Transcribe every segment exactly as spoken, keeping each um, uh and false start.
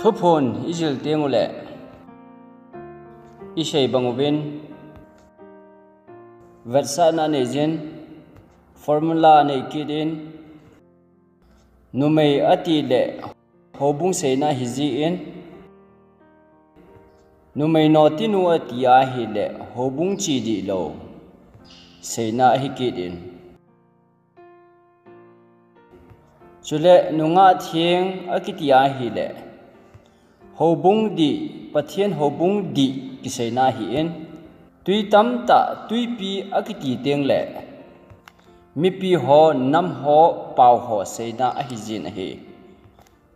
Thuphon i jil teng uleh, i sei bang uvin, vetsahna nei jin, formula nei kit in, numei ati leh houbung seina hi ji in, numei notinu ati ahileh houbung chi dihlou seina ahi kit in. Chuleh nungah theng akiti ahileh houbung dih, Pathen houbung dih kiseina ahi in, tui tamtah, tuipi akiti teng leh mipi ho, nam ho, pau ho seina ahi jin ahi.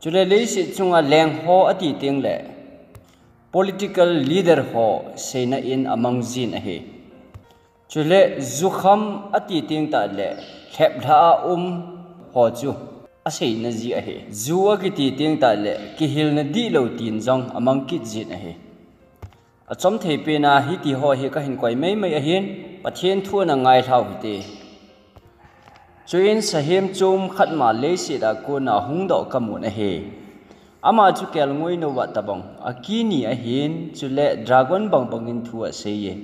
Chuleh leiset chunga leng ho ati teng leh political leader ho seina in amang jin ahi. Chuleh jukham ati teng tah leh lheplhah a um ho chu aseina ji ahi. Ju akiti teng tah leh kihilna dihlou tin jong amang kit jin ahi. Achom thei pen a hiti ho hi kahin koi maimai ahin, Pathen thu ana ngailhau hite. Chuin sahem chom khat ama leiset a kona hungdoh kamun ahi. Ama chu kelngoinou a tobang, aki ni ahin, chuleh dragon bangbang in thu asei e.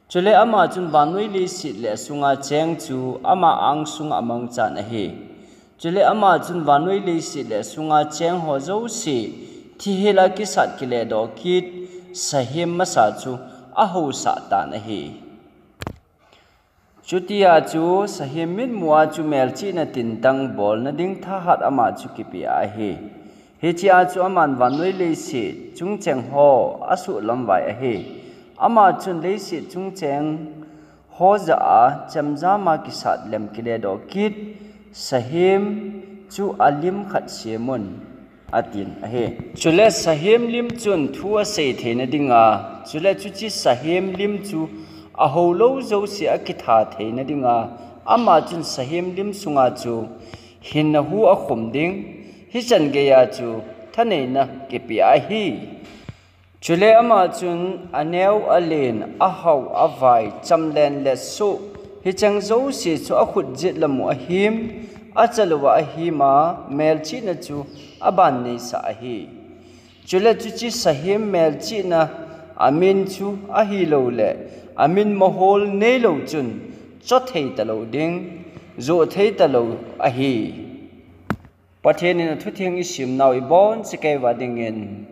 Chuleh ama chun vannoi leiset leh asunga cheng chu ama angsunga amangchan ahi. Chuleh ama chun vannoi leiset leh asunga cheng ho jouse thihela kisat kiledoh kit sahem masa chu ahousah tan ahi. Chutia chu sahem mitmu a chu melchihna tintang bolna ding thahat ama chu kipe ahi. Hichea chu aman vannoi leiset chungcheng ho asuhlamvai ahi. Ama chun leiset chungcheng ho jah a chemjam a kisat lem kiledoh kit sahem chu alim khat semun, atin ahi. Chuleh sahem lim chun thu asei theina dinga, chuleh chuche sahem lim chu ahoulou jouse akitha theina dinga, ama chun sahem lim sunga chu hinna hu akhum ding, hichan geiya chu thaneina kipe ahi. Chuleh ama chun aneo, alen, ahao, avai, chamlen le soh, hicheng jouse chu akhut jet lamu ahim, achalouva ahima, melchihna chu abanneisah ahi. Chuleh chuche sahem melchihna amin chu ahilouleh, amin mohol neilou chun, chothei talou ding, jothei talou ahi. Pathen in athutheng isimnau ibonchauva dingin,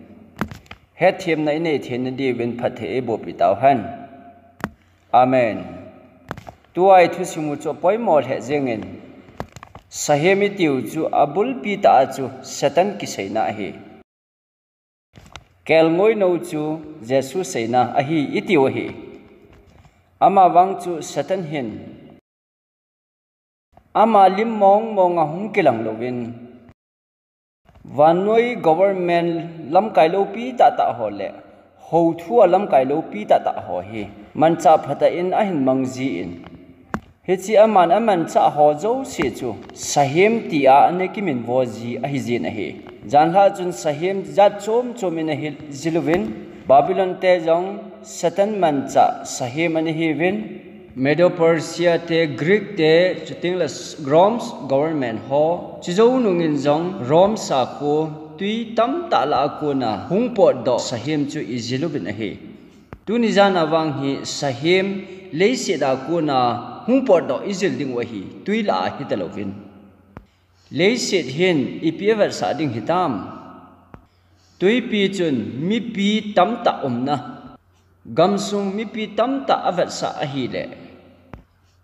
hetthemna inei theina diuvin phatthei eiboh peh tauhen. Amen. Tua ithusim u chu apoimo lheh jengin, sahem itiu chu abulpi tah a chu Satan kiseina ahi. Kelngoinou chu Jesu seina ahi itiu ahi. Amavang chu Satan hin ama lim mongmong a hung kilang louvin, vannoi government lamkai loupi tahtah ho leh houthua lamkai loupi tahtah ho hi manchah phatah in ahin mang jin, hiche aman amanchah ho jouse chu sahem tia ana kiminvo ji ahijin ahi. Janlhah chun sahem jat chom chom in ahil jiuvin, Babylon te jong Satan manchah sahem ana hiuvin, Medo-Persia te, Greek te, chutengle Rome government ho, chujou nungin jong Rome sakho tui tamtah lah a kona hung potdoh sahem chu ijil uvin ahi. Tuni jana vang hi sahem leiset a kona hung potdoh ijil dingu ahi, tui lah a hitalouvin. Leiset hin ipi avetsah ding hitam? Tuipi chun mipi tamtah umna, gamsung mipi tamtah avetsah ahileh,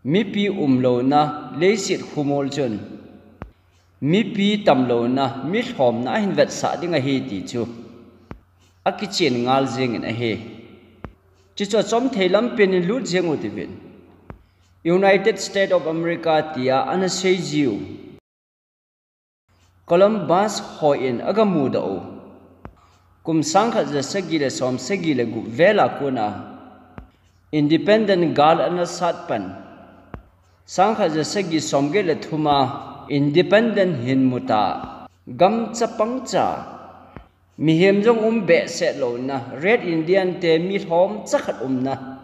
mipi umlouna leiset khomol chun mipi tamlouna, milhomna ahin vetsah ding ahi ti chu akichen ngal jengin ahi. Chuchu achomthei lampen in lut jeng utin, United States of America tia ana seijiu Columbus hon agamudoh u, kum sangkhat jasagi le somsagi le gup vel a kona independent gal ana sat pan, sangkhat jasagi somget le thum a independent hin muta, gam chapang cha, mihem jong um behseh louna, Red Indian te milhom chakhat umna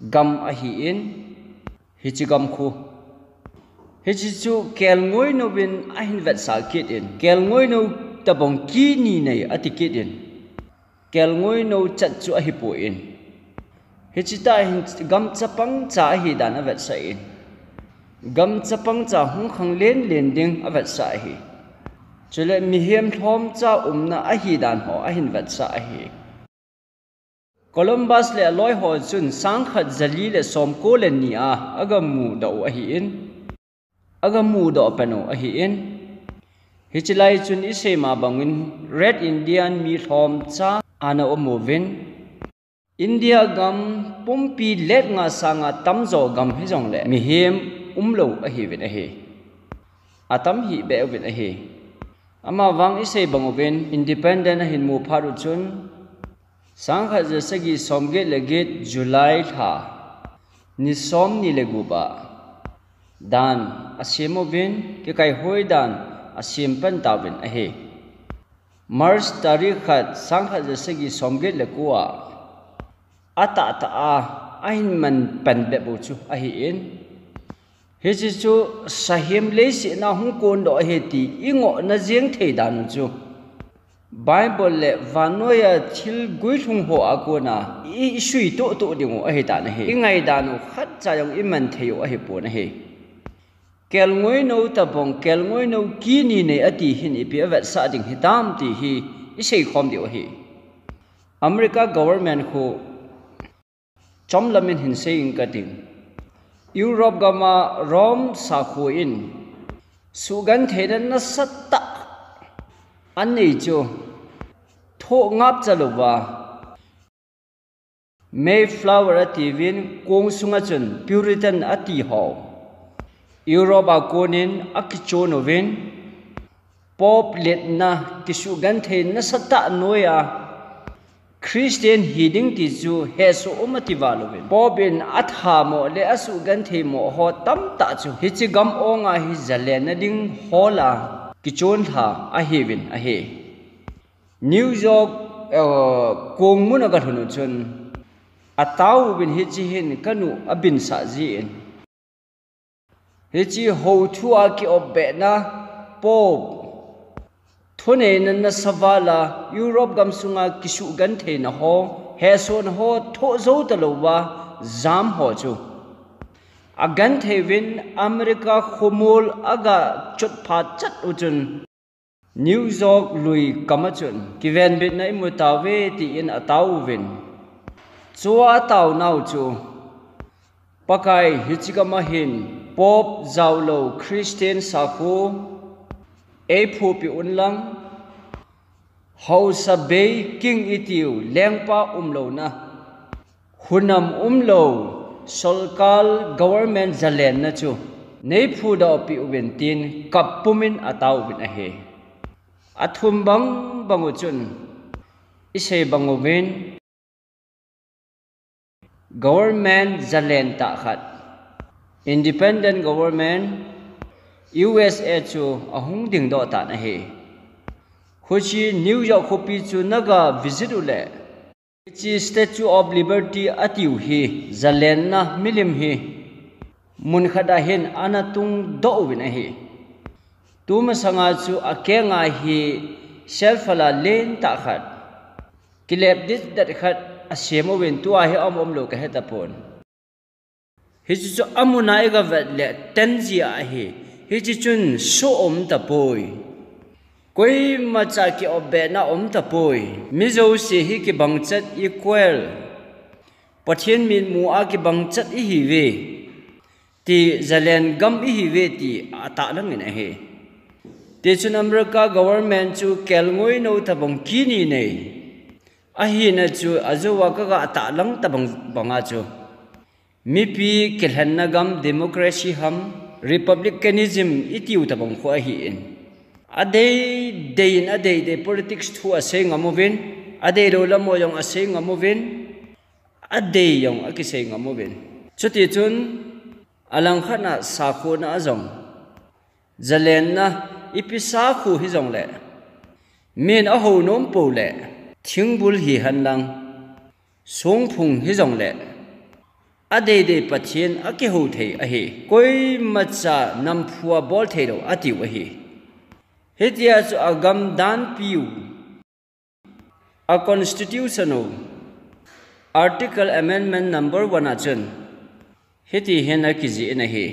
gam ahin, hiche gam khu, hiche chu kelngoinouvin ahin vetsah kit in, kelngoinou tabang kini nei ati kit in. Kelngoi nou chat chu ahi poi. Hichi tah hin gam chapang cha ahi dan avetsah in. Gam chapang cha hung khang len len ding avetsah ahi. Chule mihem lhom cha umna ahi dan ho ahin vetsah ahi. Columbus le aloi ho chun sangkhat jali le somko le ni a aga mudoh u ahi in. Aga mudoh pan u ahi in. Hichi lai chun isei ma bangin Red Indian mi lhom cha ana um uvin. India gam pumpi let nga sanga tamjo gam hijongle mihem umlou ahiuvin ahi. Atam hih beh uvin ahi. Amavang isei bang uvin independent ahin mu phat u chun sangkhat jasagi somget le get July lha ni somni le gup a dan asem uvin, kikaihoi dan asem pan tauvin ahi. March tarik khat sangkhat jasagi somget le ko a atahtah a ahin man pan bep u chu ahi in. Hichi chu sahem leiset na hung kondoh ahi ti ingohna jeng thei dan u chu Bible le vannoiya thil guilhung ho a kona isui tohtoh ding u ahi tan ahi. Ingaidan u khatcha jong iman thei u ahipon ahi. Kelngoi nou tabang, kelngoi nou kini nei ati hin ipi avetsah ding hitam ti hi isei khom diu ahi. America government khu chomlam in hin sei ing kating. Europe gam a Rome sakho in sugentheina nasatah anei chu thoh ngapcha louva Mayflower atiuvin kong sunga chun Puritan ati ho Europe a konin akichon uvin, Pope letna kisugenthei nasatah noiya Christian hiding ti chu hesoh um ati val uvin, Pope in athamo le asugenthei mo ho tamtah chu hichi gam onga hi jalenna ding hola kichon lha ahiuvin ahi. New York, eh, kong mun aga lhun u chun ataovin hichi hin kanu abinsah jin. Hichi hou thua kiopbehna Pope thuneina nasa vala Europe gam sunga kisugentheina ho, hesohna ho thoh jou talouva jam ho chu agenthei uvin America khomol aga chotpha chat u chun New York lui kama chun kivenbitna imu tauve tin ataovin. Chua ataonau chu Pakai hichi kama hin Pope jaolou Christian sakho eiphupi unlang, haosa bei king itiu lengpa umlouna, hunam umlou, solkal government jalenna chu neiphudohpi uvin tin kap pumin ataovin ahi. Athum bang bang u chun isei bang uvin government jalen tah khat, independent government, U S A chu ahung dingdoh tan ahi. Huchi New York khopi chu naga visit u le, hichi Statue of Liberty atiu hi jalenna milim hi mun khat a hin ana tungdoh uvin ahi. Tumasanga chu akenga hi self hala lentah khat, kilep ditdet khat asem uvin tua hi aum umlou kahetapon. Hichi chu amuna iga vet le tenjia ahi. Hichi chun soh umtapoi. Koimacha kiopbehna umtapoi. Mi jouse hi kibangchet equal, Pathen mitmua kibangchet ihiuve ti jalen gam ihiuve ti atahlangin ahi. Tichun America government chu kelngoi nou tabang kini nei ahina chu ajouva kaga atahlang tabang banga chu mipi kilhenna gam, democracy ham, republicanism itiu tabang khu ahin. Adei dei in adei dei politics thu asei ngam uvin, adeilou lam ho jong asei ngam uvin, adei jong akisei ngam uvin. Chutichun alangkhatna sakhona a jong jalenna ipi sakho hijongle min ahou nompou le thingbul hihenlang, songphung hijongle adei dei Pathen akihou thei ahi. Koimacha namphu a bol theilou atiu ahi. Hitia chu agam danpiu, a constitution u, Article Amendment number one a chun hiti hin akijih in ahi.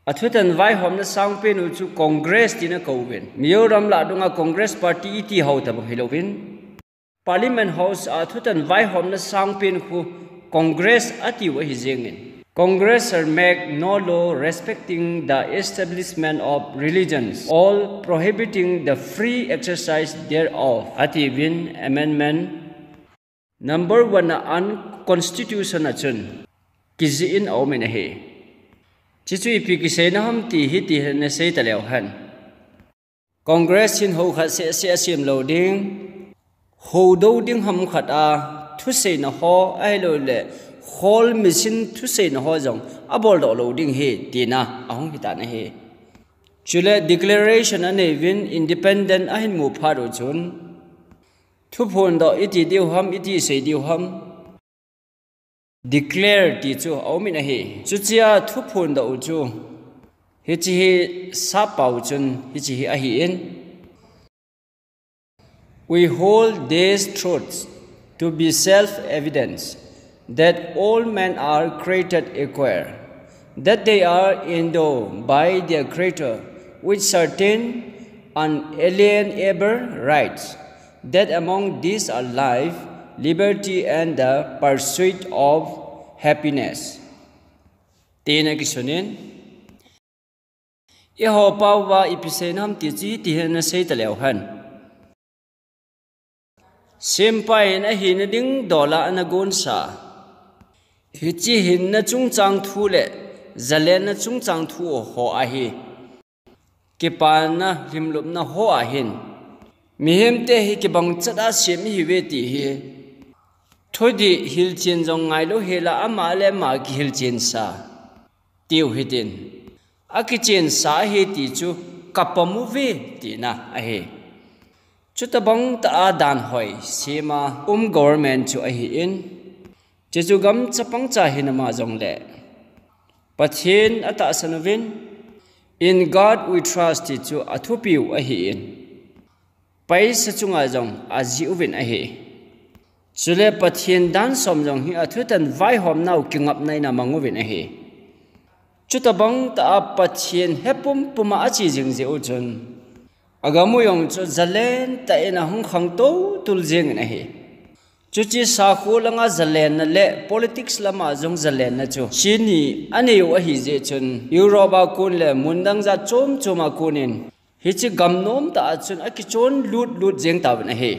Athutan vaihomna sangpen u chu Congress tina kouvin. Mizoram lah dunga Congress Party iti ho tabang hilouvin. Parliament House a thutan vaihomna sangpen khu Congress atiu ahi jengin. Congress shall make no law respecting the establishment of religions or prohibiting the free exercise thereof. Atiuvin amendment number one a unconstitution a chun kijih in aumin ahi. Chuchu ipi kiseina ham ti hiti hin asei taleu hen. Congress hin ho khat seh seh asem lou ding, ho do ding ham khat a thuseina ho ahilouleh khol misin thuseina ho jong abol doh lou ding ahi tina ahung hitan ahi. Chule declaration aneiyun independent ahin mu phat u chun thuphon doh iti diu ham, iti sei diu ham. Declare ti chu aumin ahi. Chuchea thuphon doh u chu hichi hi sappau chun hichi hi ahin. We hold these truths to be self-evident that all men are created equal, that they are endowed by their Creator with certain unalienable rights, that among these are life, liberty, and the pursuit of happiness. Tina kisunin. Eiho paova ipi seina ham ti chu hiti hin asei taleu hen. Sempa in ahina ding dola ana gonsa. Hichi hinna chungchang thu le zalenna chungchang thu ho ahi. Kipana hlimlupna ho ahin. Mihemte hi kibang chat a sem ihiuve ti hi. Thudih hilchen jong ngailou hela ama le ama kihilchensa. Tiu hitin. Akichensa ahi ti chu kapom uve tina ahi. Chutabang tah a dan hoi sema um government chu ahin. Chuchu gam chapang cha hinama jongle Pathen atahsan uvin, In God We Trust ti chu athupiu ahin. Paisa chunga jong ajih uvin ahi. Chule Pathen dan som jong hi athutan vaihomnau kingapna in amang uvin ahi. Chutabang tah a Pathen he pumpuma ache jing jeh u chun, agam u jong chu zalen tah in ahung khangtou tul jengin ahi. Chuche sakho langa zalenna le politics lama jong zalenna chu chini aneiu ahi jeh chun Europe a kon le mundang jat chom choma konin hiche gam nomtah a chun akichon lut lut jeng tauvin ahi.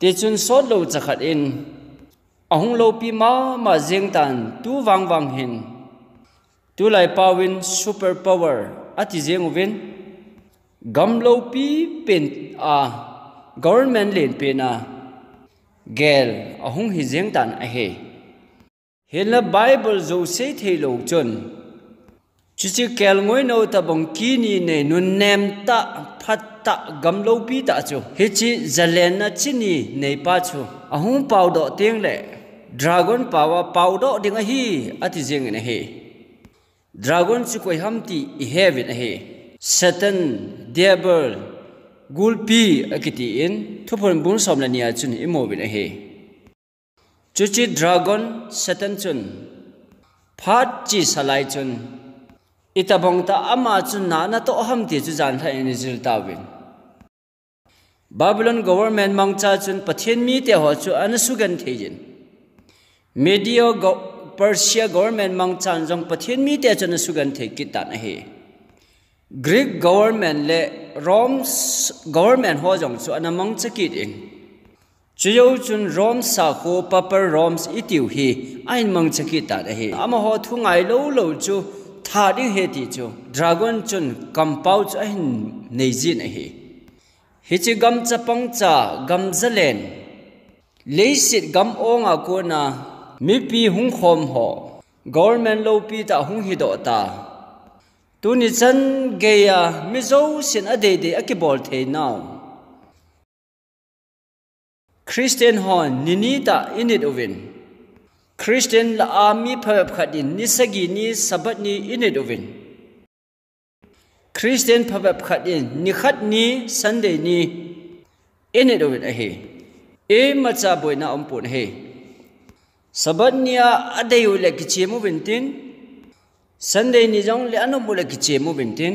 Tichun sotlou chakhat in ahung loupi mama jeng tan tu vangvang hin tulai paovin super power ati jeng uvin gam loupi pen a government lenpen a gel ahung hi jeng tan ahi. Hinla Bible jouse theilou chun chuche kelngoinou tabang kini nei nunnem tah phat tah gam loupi tah chu hiche zalenna chini neipa chu ahung paodoh tengle dragon paova paodoh ding ahi ati jengin ahi. Dragon chu koi ham ti iheuvin ahi. Satan, Diabol, gulpi akitin Thuphon bung som le ni a chun imuvin ahi. Chuche dragon Satan chun phat chesa lai chun itobang tah ama chun na natoh ham ti chu janlhah in ijil tauvin. Babylon government mangcha chun Pathen mite ho chu ana sugenthei jin. Media go-, Persia government mangchan jong Pathen mite chu ana sugenthei kit tan ahi. Greek government le Rome s-, government ho jong chu ana mangcha kit in. Chujou chun Rome sakho Papal Rome itiu hi ahin mangcha kit tan ahi. Amaho thu ngailou lou chu tha ding ahi ti chu dragon chun kampao chu ahin neijin ahi. Hiche gam chapang cha gam zalen, leiset gam onga kona mipi hung khom ho, government loupi tah hung hidoh ta. Tuni chan geiya mi jousen adeidei akibol theinau Christian hon ni ni tah init uvin. Christian lah a mi phabep khat in ni sagi ni Sabbath ni init uvin. Christian phabep khat in nikhat ni Sunday ni inei uvin ahi. Imacha boina aumpon ahi. Sabbath ni a adei uleh kichem uvin tin, Sunday ni jongleh anom uleh kichem uvin tin,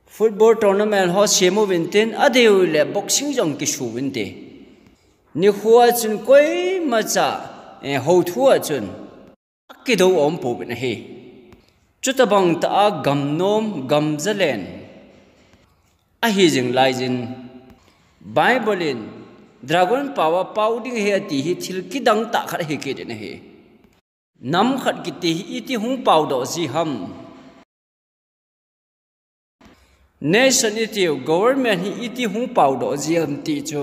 football tournament ho sem uvin tin, adei uleh boxing jong kisu uvin te. Nikho a chun koimacha, eh, houthu a chun akidou aumpouvin ahi. Chutabang tah a gamnom, gamzalen ahi jing laijin, Bible in dragon pao a pao ding ahi ati hi thil kidang tah khat ahi kit in ahi. Nam khat kiti hi iti hung paodoh ji ham? Nation itiu, government hi iti hung paodoh ji ham ti chu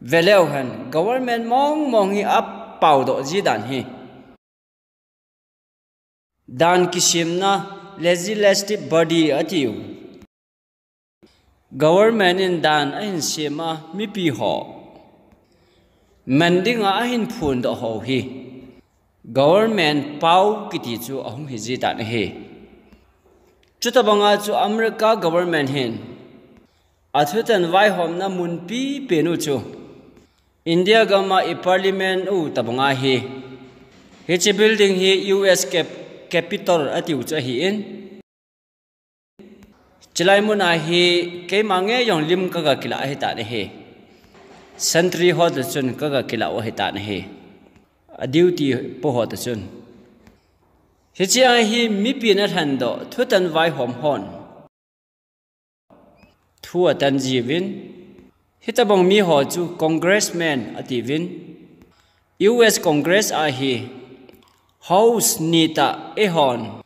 veleu hen, government mong mong hi apaodoh ji dan hi. Dan kisemna, legislative body atiu. Government in dan ahin sem a, mipi ho man dinga ahin phondoh ho hi government pao kiti chu ahung hi ji dan ahi. Chutabanga chu America government hin athutan vaihomna mun pipen u chu India gam a i parliament u tabanga hi, hiche building hi U S Cap-, Capitol atiu chu ahin, chulai mun a hi keima nge jong lim kaga kilah ahitan ahi. Sentry ho toh chun kaga kilah u ahitan ahi. A duty po ho toh chun. Hiche a hi mipin alhendoh, thutan vaihom hon thu atan jiuvin. Hitabang mi ho chu congressman atiuvin. U S Congress a hi House ni tah eihon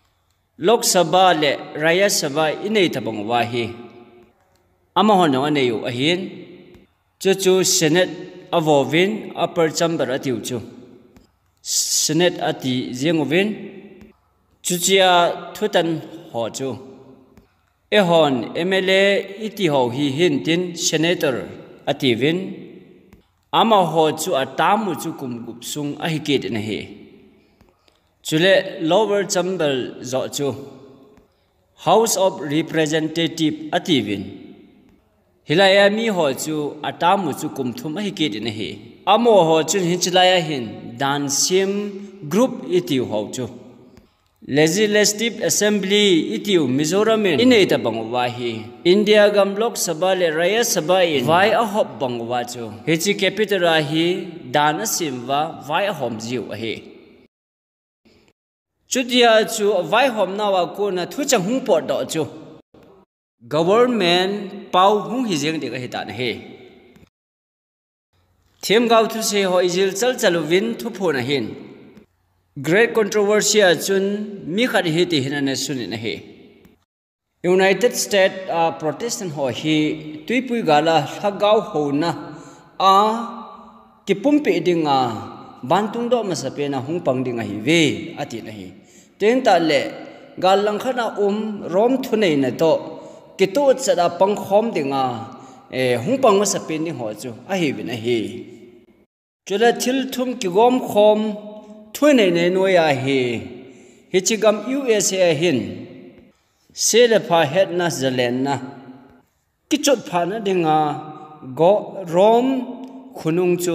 Lok Sabha le Rajya Sabha inei tabang uva hi amahon jong anei u ahin. Chuchu Senate avouvin, upper chamber atiu chu. Senate ati jeng uvin. Chuchea thutan ho chu, eihon M L A iti ho hi hintin senator atiuvin. Amaho chu atam u chu kum gup sung ahi kit in ahi. Chule lower chamber joh chu House of Representative atiuvin. Hilai a mi ho chu atam u chu kum thum ahi kit in ahi. Amaho chun hiche lai a hin dan sem group itiu ho chu, Legislative Assembly itiu Mizoram in inei tabang uva hi, India gam Lok Sabha le Rajya Sabha in vai ahop bang uva chu, hiche capital a hi dan asem uva vai ahom jiu ahi. Chutia chu vaihomna uva kona thucheng hung potdoh chu government pao hung hi jeng ding ahitan ahi. Themgao thusei ho ijil chalchal uvin thuphon ahin, Great Controversy a chun mi khat hiti hin ana sun in ahi. United States a Protestant ho hi tuipui gal a lhagao houna a kipumpi dinga vantung doh masapen a hung pang ding ahiuve, atin ahi. Tentah le gal langkhat a um Rome thuneina toh kitohchat a pangkhom dinga, eh, hung pang masapen ding ho chu ahiuvin ahi. Chule thil thum kigomkhom thuneina noiya hi, hiche gam U S A a hin se le pha hetna, zalenna kichotphahna dinga Rome khonung chu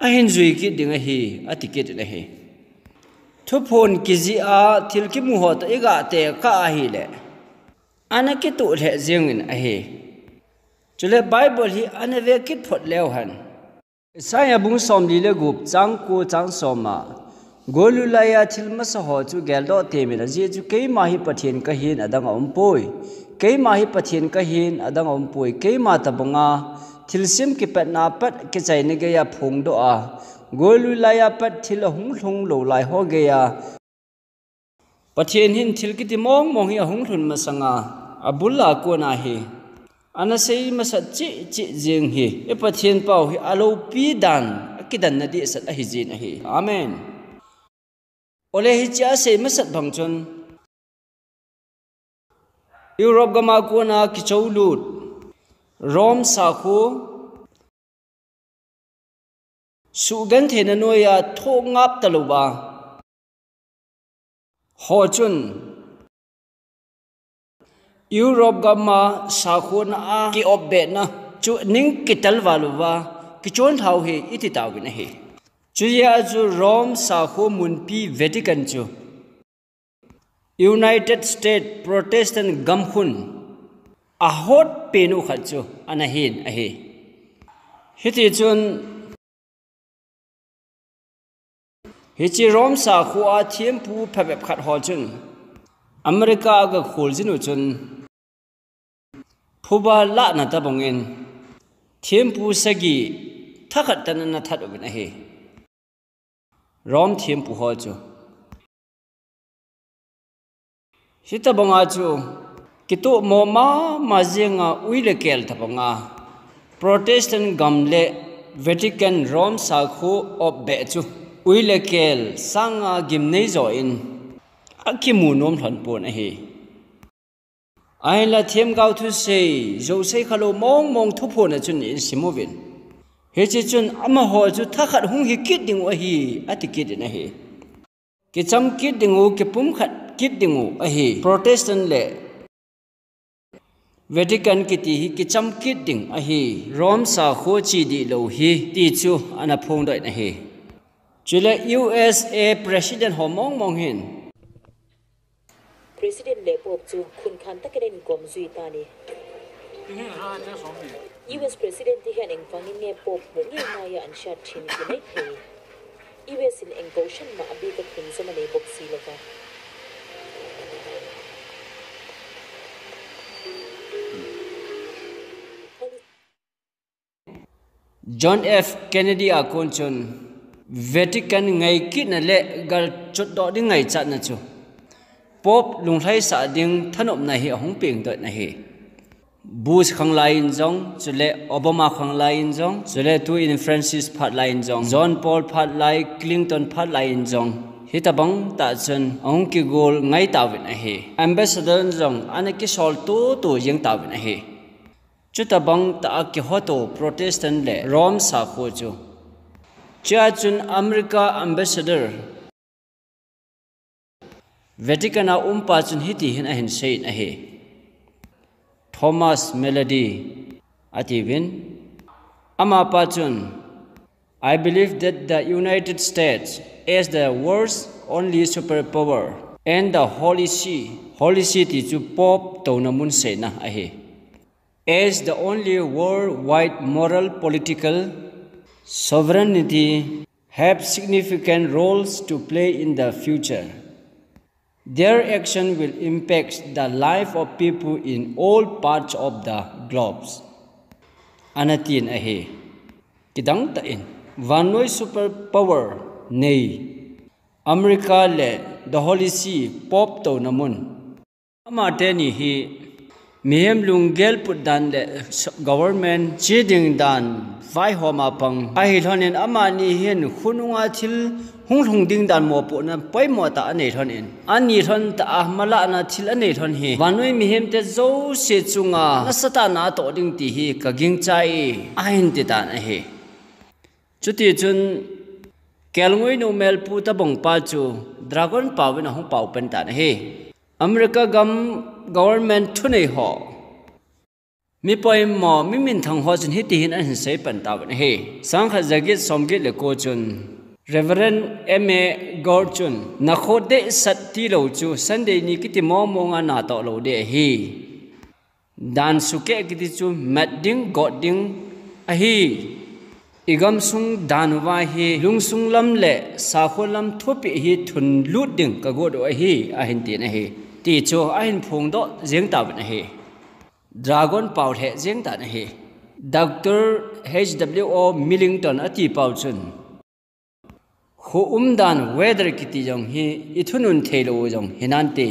ahin jui kit ding ahi, ati kit in ahi. Thuphon kijih a thil kimu ho toh iga tekah ahile, ana kitoh lheh jengin ahi. Chule Bible hi ana ve kit phot leu hen, Isaiah bung somli le gup, chang ko, chang som a, golui laiya thil masa ho chu geldoh temin, ajeh chu keima hi Pathen kahin, adang aumpoi. Keima hi Pathen kahin, adang aumpoi. Keima tabanga thilsem kipatna pat kichaina geiya phongdoh a, golui laiya pat thil ahung lhung lou lai ho geiya Pathen hin thil kiti mongmong hi ahung lhun masanga, abul a kona hi ana sei masat cheh cheh jeng hi, i Pathen pau hi aloupi dan, akidanna dehset ahijin ahi. Amen. Ole hiche asei masat bang chun, Europe gam a kona kichoulut, Rome sakho, suhgentheina noiya thoh ngap talouva ho chun, Europe gam a sakho na a ki-op behna chu ning kitel val uva kichon thau hi iti tauvin ahi. Chuti a chu Rome sakho munpi Vatican chu United States Protestant gamkhun a hot penu khat chu ana hin ahi. Hiti chun hiche Rome sakho a thempu phabep khat ho chun America a ga khol jing u chun phuba lahna tabang in thempu sagi thakhat tan ana that uvin ahi. Rome thempu ho chu. Hitabanga chu kitoh mo mama jinga ui le kel tabanga Protestant gam le Vatican Rome sakho op beh chu ui le kel sanga gimnei jo in akimu nom lhon pon ahi. Ahinla themgao thusei, jousei khalou mong mong thuphon a chun isim uvin. Hiche chun amaho chu thakhat hung hi kit ding u ahi, ati kit in ahi. Kicham kit ding u, kipumkhat kit ding u ahi. Protestant le Vatican kiti hi kicham kit ding ahi. Rome sakho chi dihlou hi ti chu ana phongdoh in ahi. Chule U S A President ho mong mong hin President le Pope chu khunkhan takin a inkom jui ta ni. U S President te hian engvangin nge Pope mu nge ngaia an hriat ṭhin ti mai thei. U S in engko hran mah a bik a khunzawm a nei bawk si lo va. John F Kennedy a kon chun Vatican ngaikitna le galchot doh ding ngaichatna chu Pope lunglhaisah ding thanopna hi a hung pengdohna hi. Bush khanglai in jong, chule Obama khanglai in jong, chule tuin Francis phatlai in jong, John Paul phatlai, Clinton phatlai in jong, hitabang tah chun a hung kigol ngai tauvin ahi. Ambassador in jong ana kisol tutu jeng tauvin ahi. Chutabang tah a kihoto Protestant le Rome sakho chu. Chea chun America Ambassador Vatican a umpa chun hiti hin ahin seiyin ahi. Thomas Mellody atiuvin. Amapa chun, I believe that the United States, as the world's only superpower, and the Holy See, Holy See ti chu Pope touna mun seina ahi. As the only worldwide moral political sovereignty have significant roles to play in the future. Their action will impact the life of people in all parts of the globes. Ana tin ahi. Kidang tah in, vannoi superpower nei America le the Holy See Pope touna mun. Amateni hi mihem lunggel put dan le government chi ding dan vaihom a pang ahi lhonin amani hin khonunga thil hunglhung ding dan mopohna poimo tah anei lhonin, ani lhon tah a malahna thil anei lhon hi vannoi mihemte jouse chunga nasatah na atoh ding ti hi ka gingchai, ahin ti tan ahi. Chuti chun kelngoinu melpu tabang pa chu dragon pauvin ahung pau pan tan ahi. America gam government thunei ho, mi poimo, mi minthang ho chun hiti hin ahin sei pan tauvin ahi. Sangkhat zaget somget le ko chun Reverend M A Gould chun, na kho dehset tilou chu Sunday ni kiti mong monga na toh lou ding ahi. Dan sukeh kiti chu mat ding, got ding ahi. I gamsung dan uva hi lungsung lam le sakho lam thupeh hi thunlut ding ka got u ahi, ahin tin ahi. Ti chu ahin phongdoh jeng tauvin ahi. Dragon pau lheh jeng tan ahi. Doctor H W O Millington ati pau chun, kho umdan weather kiti jong hi i thunun theilou jong hinante.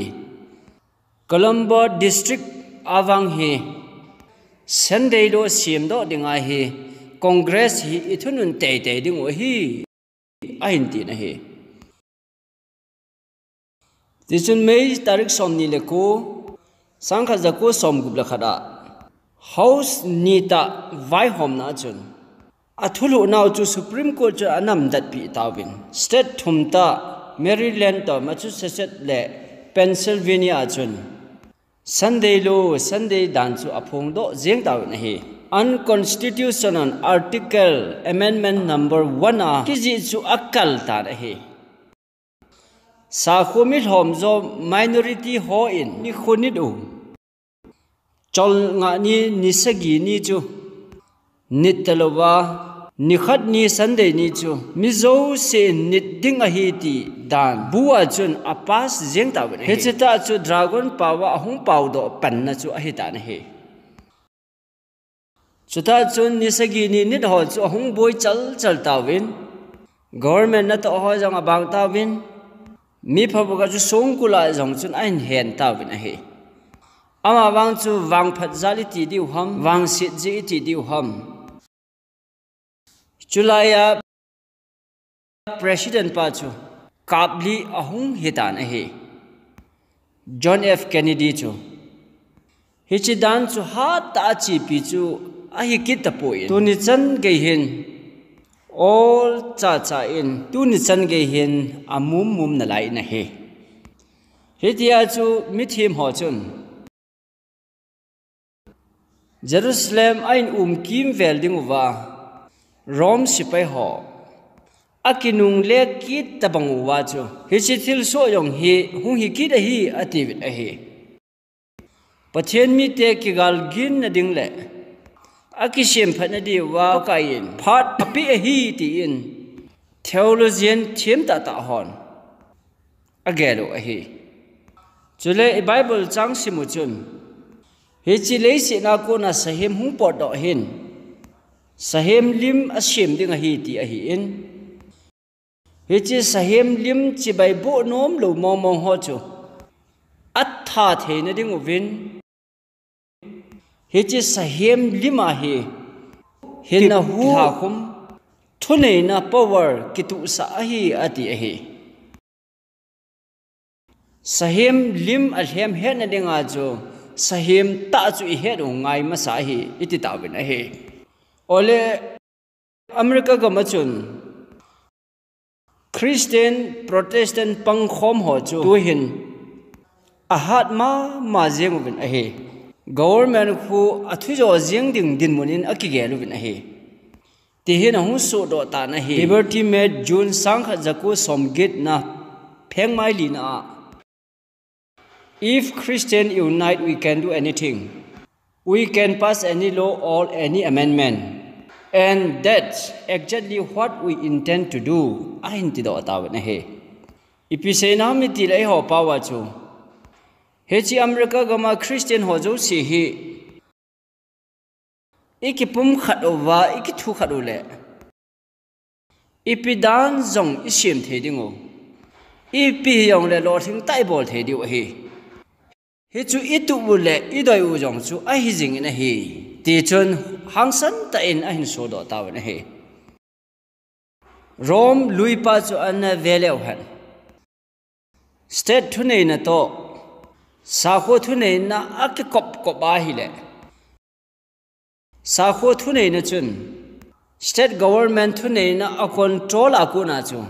Colombo District avang hi Sunday lo siamdoh dinga hi Congress hi i thunun teitei ding u ahi, ahin tin ahi. Tichun May tarik somni le ko, sangkhat jako somgup le khat a House nitah vaihomna a chun a thulhuhnau chu Supreme Court chun a namdatpeh tauvin, state thum tah Maryland toh Massachusetts le Pennsylvania a chun Sunday law, Sunday dan chu aphongdoh jeng tauvin ahi. Unconstitutional Article Amendment number one a kijih chu akal tan ahi. Sakho mi lhomjo minority hon nikho nit u, cholngah ni, ni sagi ni chu nit talouva, nikhat ni Sunday ni chu mi jousen nit ding ahi ti dan bu a chun apass jeng tauvin ahi. Hiche tah chu dragon pao a ahung paodoh panna chu ahitan ahi. Chutah chun ni sagi ni nit ho chu ahung boi chalchal tauvin, government natoh ho jong abang tauvin, mi phabep a chu songkul a jong chun ahin hen tauvin ahi. Amavang chu vangphat jal iti diu ham, vangset jeh iti diu ham. Chulai a President pa chu kap li ahung hitan ahi, John F Kennedy chu. Hiche dan chu hatah a chepi chu ahi kit tapon, tuni chan gei hin, ol chacha in tuni chan gei hin amum mum nalai in ahi. Hitia chu mithem ho chun Jerusalem ahin um kimvel diuva Rome sepai ho akinungle kit tabang uva chu, hiche thilsoh jong hi hung hi kit ahi atiuvin ahi. Pathen mite kigal ginna ding le akisemphatna diuva Pakai in phat apeh ahi tin theologian them tahtah hon agel u ahi. Chule i Bible chang sim u chun, hiche leiset a kona sahem hung potdoh hin sahem lim asem ding ahi ti ahin, hiche sahem lim chibai boh nomlou mongmong ho chu atha theina dinguvin, hiche sahem lim a hi hinna hu, kilhakhum, thuneina power kitohsah ahi ati ahi. Sahem lim alhem hetna dinga chu sahem tah chu ihet u ngai masa ahi iti tauvin ahi. Ole, America gam a chun Christian Protestant pangkhom ho chu tuhin ahat mama jeng uvin ahi. Government khu athujo jeng ding dinmun in akigel uvin ahi, tihin ahung sohdoh tan ahi. Liberty Made, June sangkhat jako somget na, phengmai lina a, If Christian unite, we can do anything. We can pass any law or any amendment. And that's exactly what we intend to do, ahin tidoh tauvin ahi. Ipi seina ham itile eiho pao a chu, hiche America gam a Christian ho jouse hi ikipumkhat uva, ikithukhat u le, ipi dan jong isem thei dingu, ipi hijongle lolhing tah ibol thei diu ahi. Hichu itup u le idei u jong chu ahi jingin ahi, tichun hangsan tah in ahin sodoh tauvin ahi. Rome luipa chu ana ve leu hen, state thuneina toh sakho thuneina akikop kop ahile, sakho thuneina chun state government thuneina a control a kona chu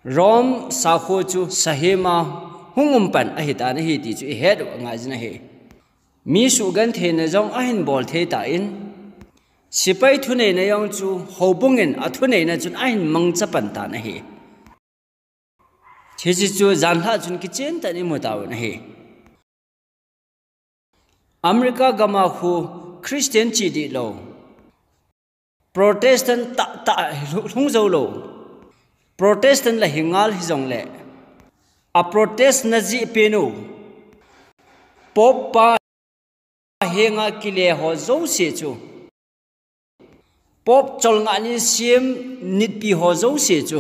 Rome sakho chu sahem a hung um pan ahitan ahi ti chu ihet u angaijin ahi. Mi suhgentheina jong ahin bol thei tan, sepai thuneina jong chu houbung in athuneina chun ahin mangcha pan tan ahi. Hiche chu janhi a chun kichen tah in imu tauvin ahi. America gam a khu Christian chih dihlou, Protestant tahtah lhung joulou, Protestant la hi ngal hijongle, a protest na jeh pen u Pope pa henga kile ho jouse chu, Pope cholngah ni sem nitpi ho jouse chu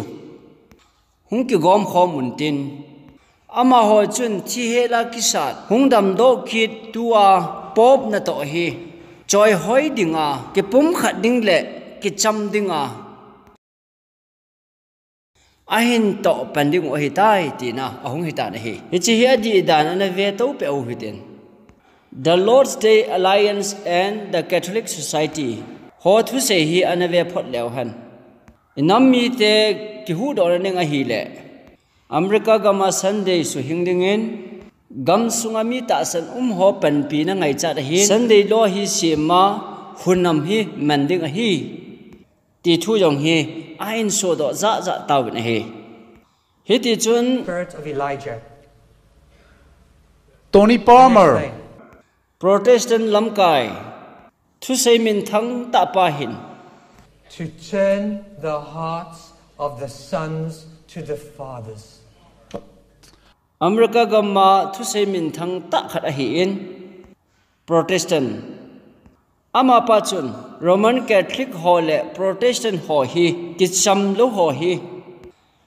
hung kigom khom untin, amaho chun thihela kisat hung damdoh kit tua Pope natoh hi choihoi dinga, kipumkhat ding le kicham dinga ahin toh pan diu ahitai tina ahung hitan ahi. Hiche hi adih dan ana ve tou peh u hitin, The Lord's Day Alliance and the Catholic Society ho thusei hi ana ve phot leu hen, inam mite kihuhdohna ding ahile, America gam a Sunday suhing dingin, Gamsunga mi tahsan um ho panpina ngaichat ahin, Sunday law hi sema, hunam hi man ding ahi, ti thu jong hi ahin sodoh jahjah tauvin ahi. Hiti chun Spirit of Elijah. Tony Palmer. Protestant lamkai thusei minthang tah pa hin, to turn the hearts of the sons to the fathers. America gam'a thusei minthang tah khat ahin, Protestant. Amapa chun Roman Catholic ho le Protestant ho hi kicham lou ho hi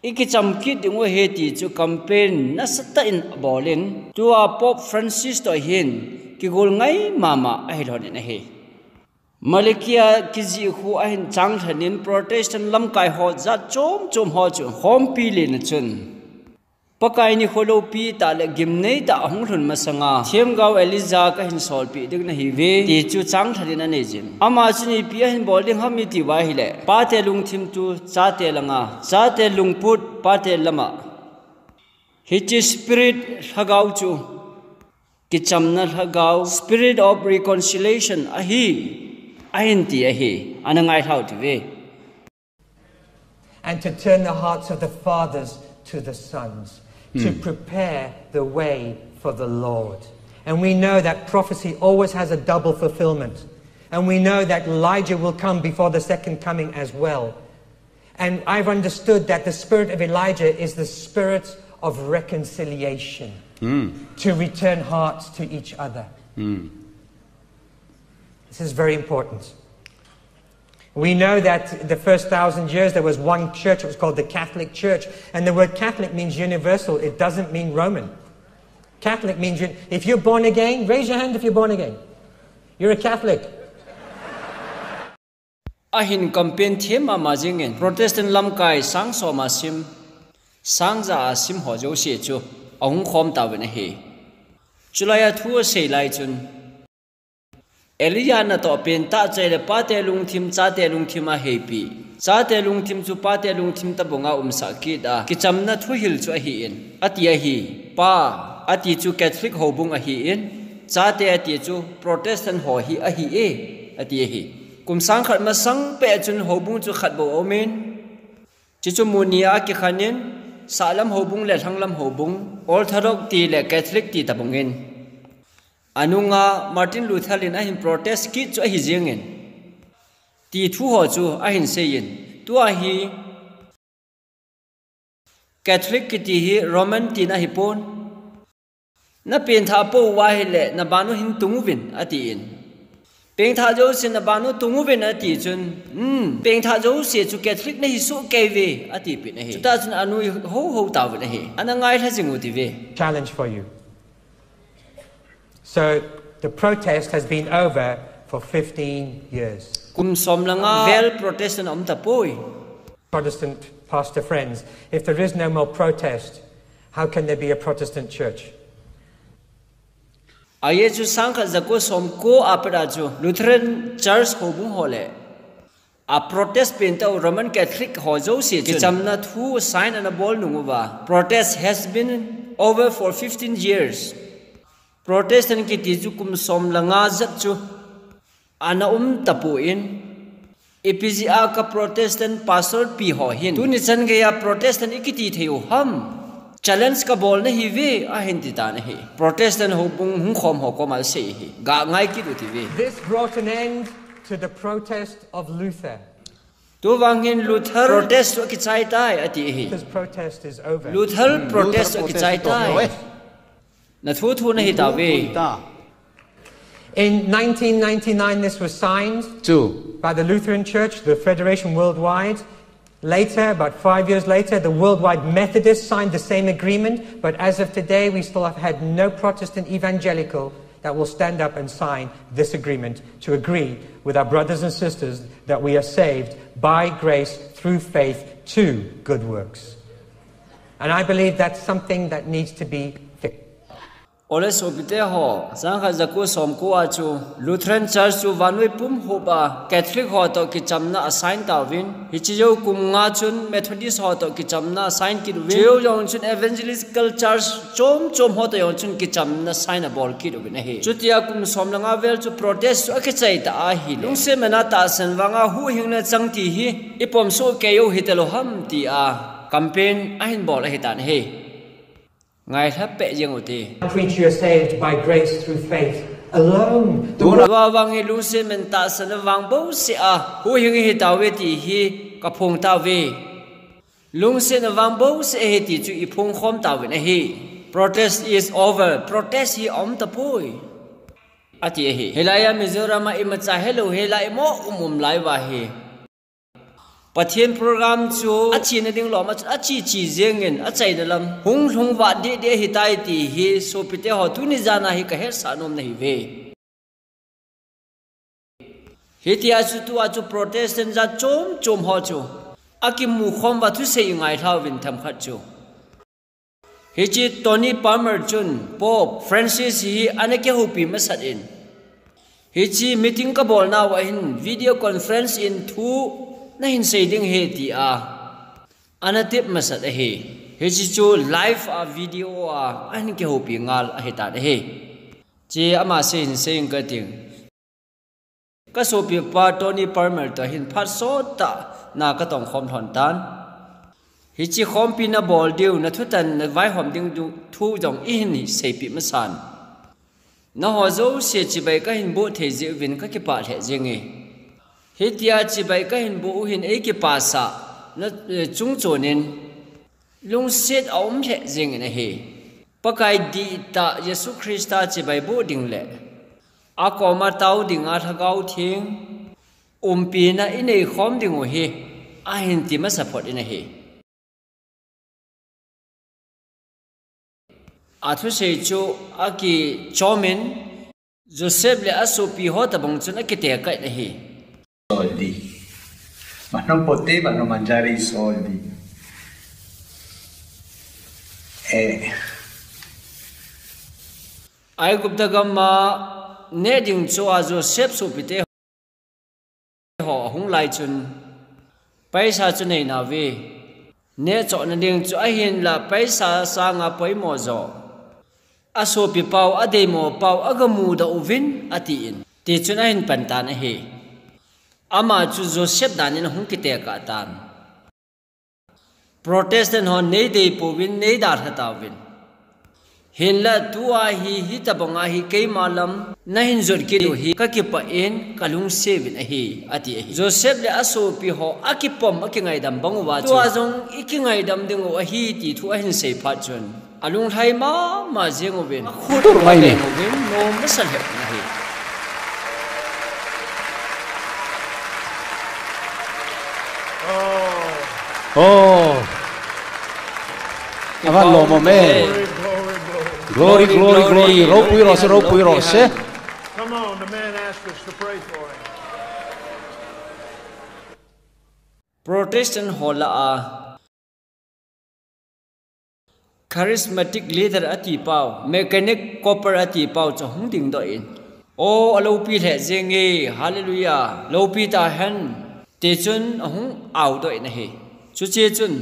ikicham kit diu ahi ti chu campaign nasatah in abolin, tua Pope Francis toh hin kigol ngai mama ahi lhonin ahi. Malekeia kijih khu ahin changlhanin Protestant lamkai ho jat chom chom ho chu khompi lena chun Pakai nikho loupi tah le gimnei tah ahung lhun masanga, Themgao Elijah kahin solpeh ding nahiuve, ti chu changlhanin aneiyin. Ama chun ipi ahin bol ding ham iti uva ahile, pate lungthim chu chate langa, chate lungput pate lama. Hiche spirit lhagao chu, kichamna lhagao, spirit of reconciliation ahi, ahin ti ahi, ana ngailhau tive. And to turn the hearts of the fathers to the sons, to prepare the way for the Lord. And we know that prophecy always has a double fulfillment. And we know that Elijah will come before the second coming as well. And I've understood that the spirit of Elijah is the spirit of reconciliation, to return hearts to each other. This is very important. We know that the first thousand years there was one church, it was called the Catholic Church. And the word Catholic means universal, it doesn't mean Roman. Catholic means, you, if you're born again, raise your hand if you're born again. You're a Catholic. Ahin campaign them mama jingin, Protestant lamkai sang som a sim, sang ja a sim ho jouse chu ahung khom tauvin ahi. Chulai a thu asei lai chun, Elijah natoh pentah chu ahile pate lungthim, chate lungthim aheipi. Chate lungthim chu pate lungthim tabang a umsah kit a, kichamna thuhil chu ahin, ati ahi. Pa, ati chu Catholic houbung ahin, chate ati chu Protestant ho hi ahi e, ati ahi. Kum sang khat masang peh chun houbung chu khat bou aumin, chuchu mu ni a kikhanin, sahlam houbung le lhanglam houbung, Orthodox ti le Catholic ti tabangin. Anunga Martin Luther in ahin protest kit chu ahi jingin, ti thu ho chu ahin seiyin, tua hi Catholic kiti hi Roman tina ahipon, na pengthah pou uva ahile, na ban u hin tung uvin, atin. Pengthah jouse na ban u tung uvin ati chun, um, pengthah jouse chu Catholic nahi soh kei uve, atipeh in ahi. Chutah chun anu hi houhou tauvin ahi. Ana ngailha jing u tive. Challenge for you. So, the protest has been over for fifteen years. Kum som le nga vel Protestant aum tapoi. Protestant pastor friends, if there is no more protest, how can there be a Protestant church? Ajeh chu sangkhat jako somko a pat a chu Lutheran Church houbung ho le a protest pentah u Roman Catholic ho jouse chun kichamna thu sign ana bol nung uva, protest has been over for fifteen years. Protestant kiti chu kum som le nga jat chu ana um tapon, ipi jeh a ka Protestant pastor pi ho hin tuni chan geiya Protestant ikiti thei u ham, challenge kabol nahiuve ahin ti tan ahi. Protestant houbung hung khom ho koma asei hi, ga ngai kit u tive. This brought an end to the protest of Luther. Tuvang hin Luther protest chu akichai tai ati ahi. Luther's protest is over. Luther protest chu akichai tai. Na thu thu nahi tauve. In nineteen ninety-nine, this was signed by the Lutheran Church, the Federation Worldwide. Later, about five years later, the Worldwide Methodists signed the same agreement, but as of today, we still have had no Protestant evangelical that will stand up and sign this agreement to agree with our brothers and sisters that we are saved by grace through faith to good works. And I believe that's something that needs to be fixed. Ole sopite ho, sangkhat jako somko a chu Lutheran Church chu vannoi pum hop a Catholic ho toh kichamna asign tauvin, hiche jou kum nga chun Methodist ho toh kichamna asign kit uvin, chujou jong chun Evangelical Church chom chom ho toh jong chun kichamna sign abol kit uvin ahi. Chutia kum som le nga vel chu Protest chu akichai ta ahile, lungset mena tahsan vanga huhhingna chang ti hi ipom soh kei u hitalou ham tia campaign ahin bol ahitan ahi. Ngailha peh jeng ute. Preach you are saved by grace through faith alone. Tuna vang hi lungset mena tahsan vang bouseh a huhhing ihi tauve ti hi kaphong tauve. Lungset vang bouseh ahi ti chu iphong khom tauvin ahi. Protest is over. Protest hi aum tapoi, ati ahi. Hilai a Mizoram a imacha helou hela imo um um lai uva hi Pathen program chu achena ding lom a chun achi chi jengin achaina lam hung lhung vat deh deh ahitai ti hi sopite ho tuni jan a hi kahetsah nom nahiuve. Hitia chu tua chu Protestant jat chom chom ho chu akimu khom uva thusei ingailha uvin themkhat chu, hiche Tony Palmer chun Pope Francis hi ana kihoupi masat in, hiche meeting kabolnauva hin video conference in thu nahin sei ding ahi tia ana tep masat ahi. Hiche chu live a video a ahin kihoupi ngal ahitan ahi. Hiche ama sei hin sei inge kating. Kasopipa Tony Palmer toh hin phat sottah na katong khom lhon tan. Hiche khompina bol diu, nathutan navaihom ding thu jong ihin seipeh masan, nangho jouse chibai kahin boh thei jeh uvin kakipah lheh jenge. Hitia chibai kahin boh u hin eikipasah na, eh, chungchonin lungset aum lheh jengin ahi. Pakai dihtah Jesu Christa chibai boh ding leh akoma tao dinga Lhagao Theng umpina inei khom diu hi ahin ti masa phot in ahi. Athusei chu akichomin Joseph le asopi ho tobang chun akitekah in ahi. Soldi. Ma non potevano mangiare i soldi. Aigupta gam a neh ding chu a Joseph sopite ho ahung lai chun paisa chu nei nauve. Nehchohna ding chu ahinlah paisa sanga poimo jo, asopi pau, adeimo pau agamudoh uvin atin, tichun ahin pan tan ahi. Ama chu Joseph danin ahung kitekah tan. Protestant hon neidei pouvin neidalha tauvin. Hinlah tua hi hitobanga hi keima lam nahin jot kit u hi kakipah in kalungset uvin ahi, ati ahi. Joseph le asopi ho akipom akingaidam bang uva chu tua jong ikingaidam diu ahi ti thu ahin sei phat chun alunglhai mama jeng uvin, akhut uvin nom masa lheh in ahi. Oh. Avan lom mama. Glory, glory, glory. Roupui rouse, roupui rouse. Come on, the man asked us to pray for him. Protestant ho lah a charismatic leader ati pau, mechanic copper ati pau chu hung dingdoh in, o, aloupi lheh jenge, hallelujah, loupi tahen, tichun ahung aodoh in ahi. Chuche chun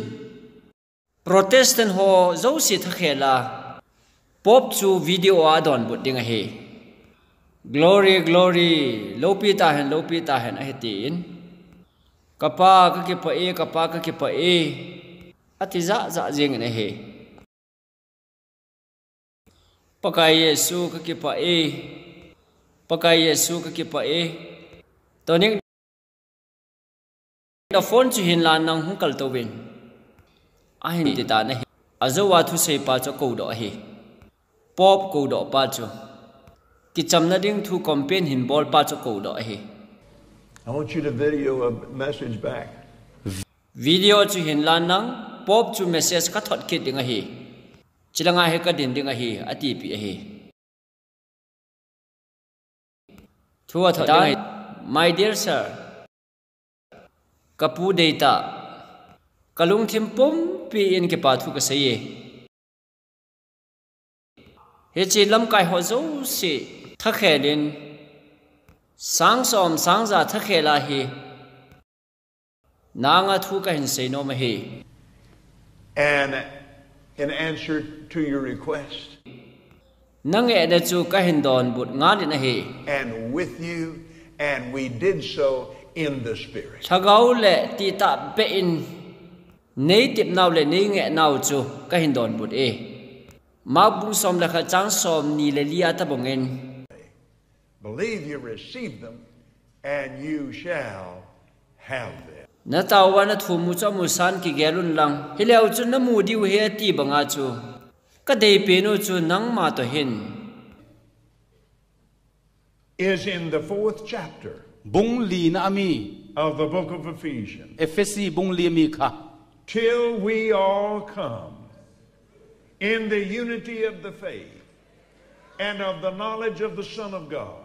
Protestant ho jouse thakhel a Pope chu video a adonbut ding ahi. Glory, glory, loupi tahen, loupi tahen ahi tin, Kapa kakipah e, Kapa kakipah e, ati jahjah jengin ahi. Pakai Jesu kakipah e, Pakai Jesu kakipah e. Tonic, na phone chu hinla nang hung kaltouvin, ahin titan ahi. Ajouva thuseipa chu akoudoh ahi. Pope koudohpa chu, kichamna ding thu campaign hin bolpa chu akoudoh ahi. I want you to video a message back. Video chu hinla nang Pope chu message kathot kit ding ahi. Chulanga hi kadin ding ahi, atipeh ahi. Thu athot ding ahi. My dear sir, kapu deitah, kalungthim pumpi in kipa thu kaseiye. Hiche lamkai ho jouse thakhel in, sang som sang ja thakhel a hi, nanga thu kahin seinom ahi. And in answer to your request, nangehna chu kahin donbut ngal in ahi. And with you, and we did so in the Spirit. Lhagao le tihtah beh in neitepnau le neingehnau chu kahin donbut e. Mark bung som le khat chang somni le li a tabang in, believe you receive them, and you shall have them. Nataova nathum u chu amusan kigel un lang, hileu chun namu diu ahi ati banga chu kadeipen u chu nangma toh hin. Is in the fourth chapter, bung lina a mi, of the book of Ephesians. Ephesi bung li a mi kha. Till we all come in the unity of the faith and of the knowledge of the Son of God.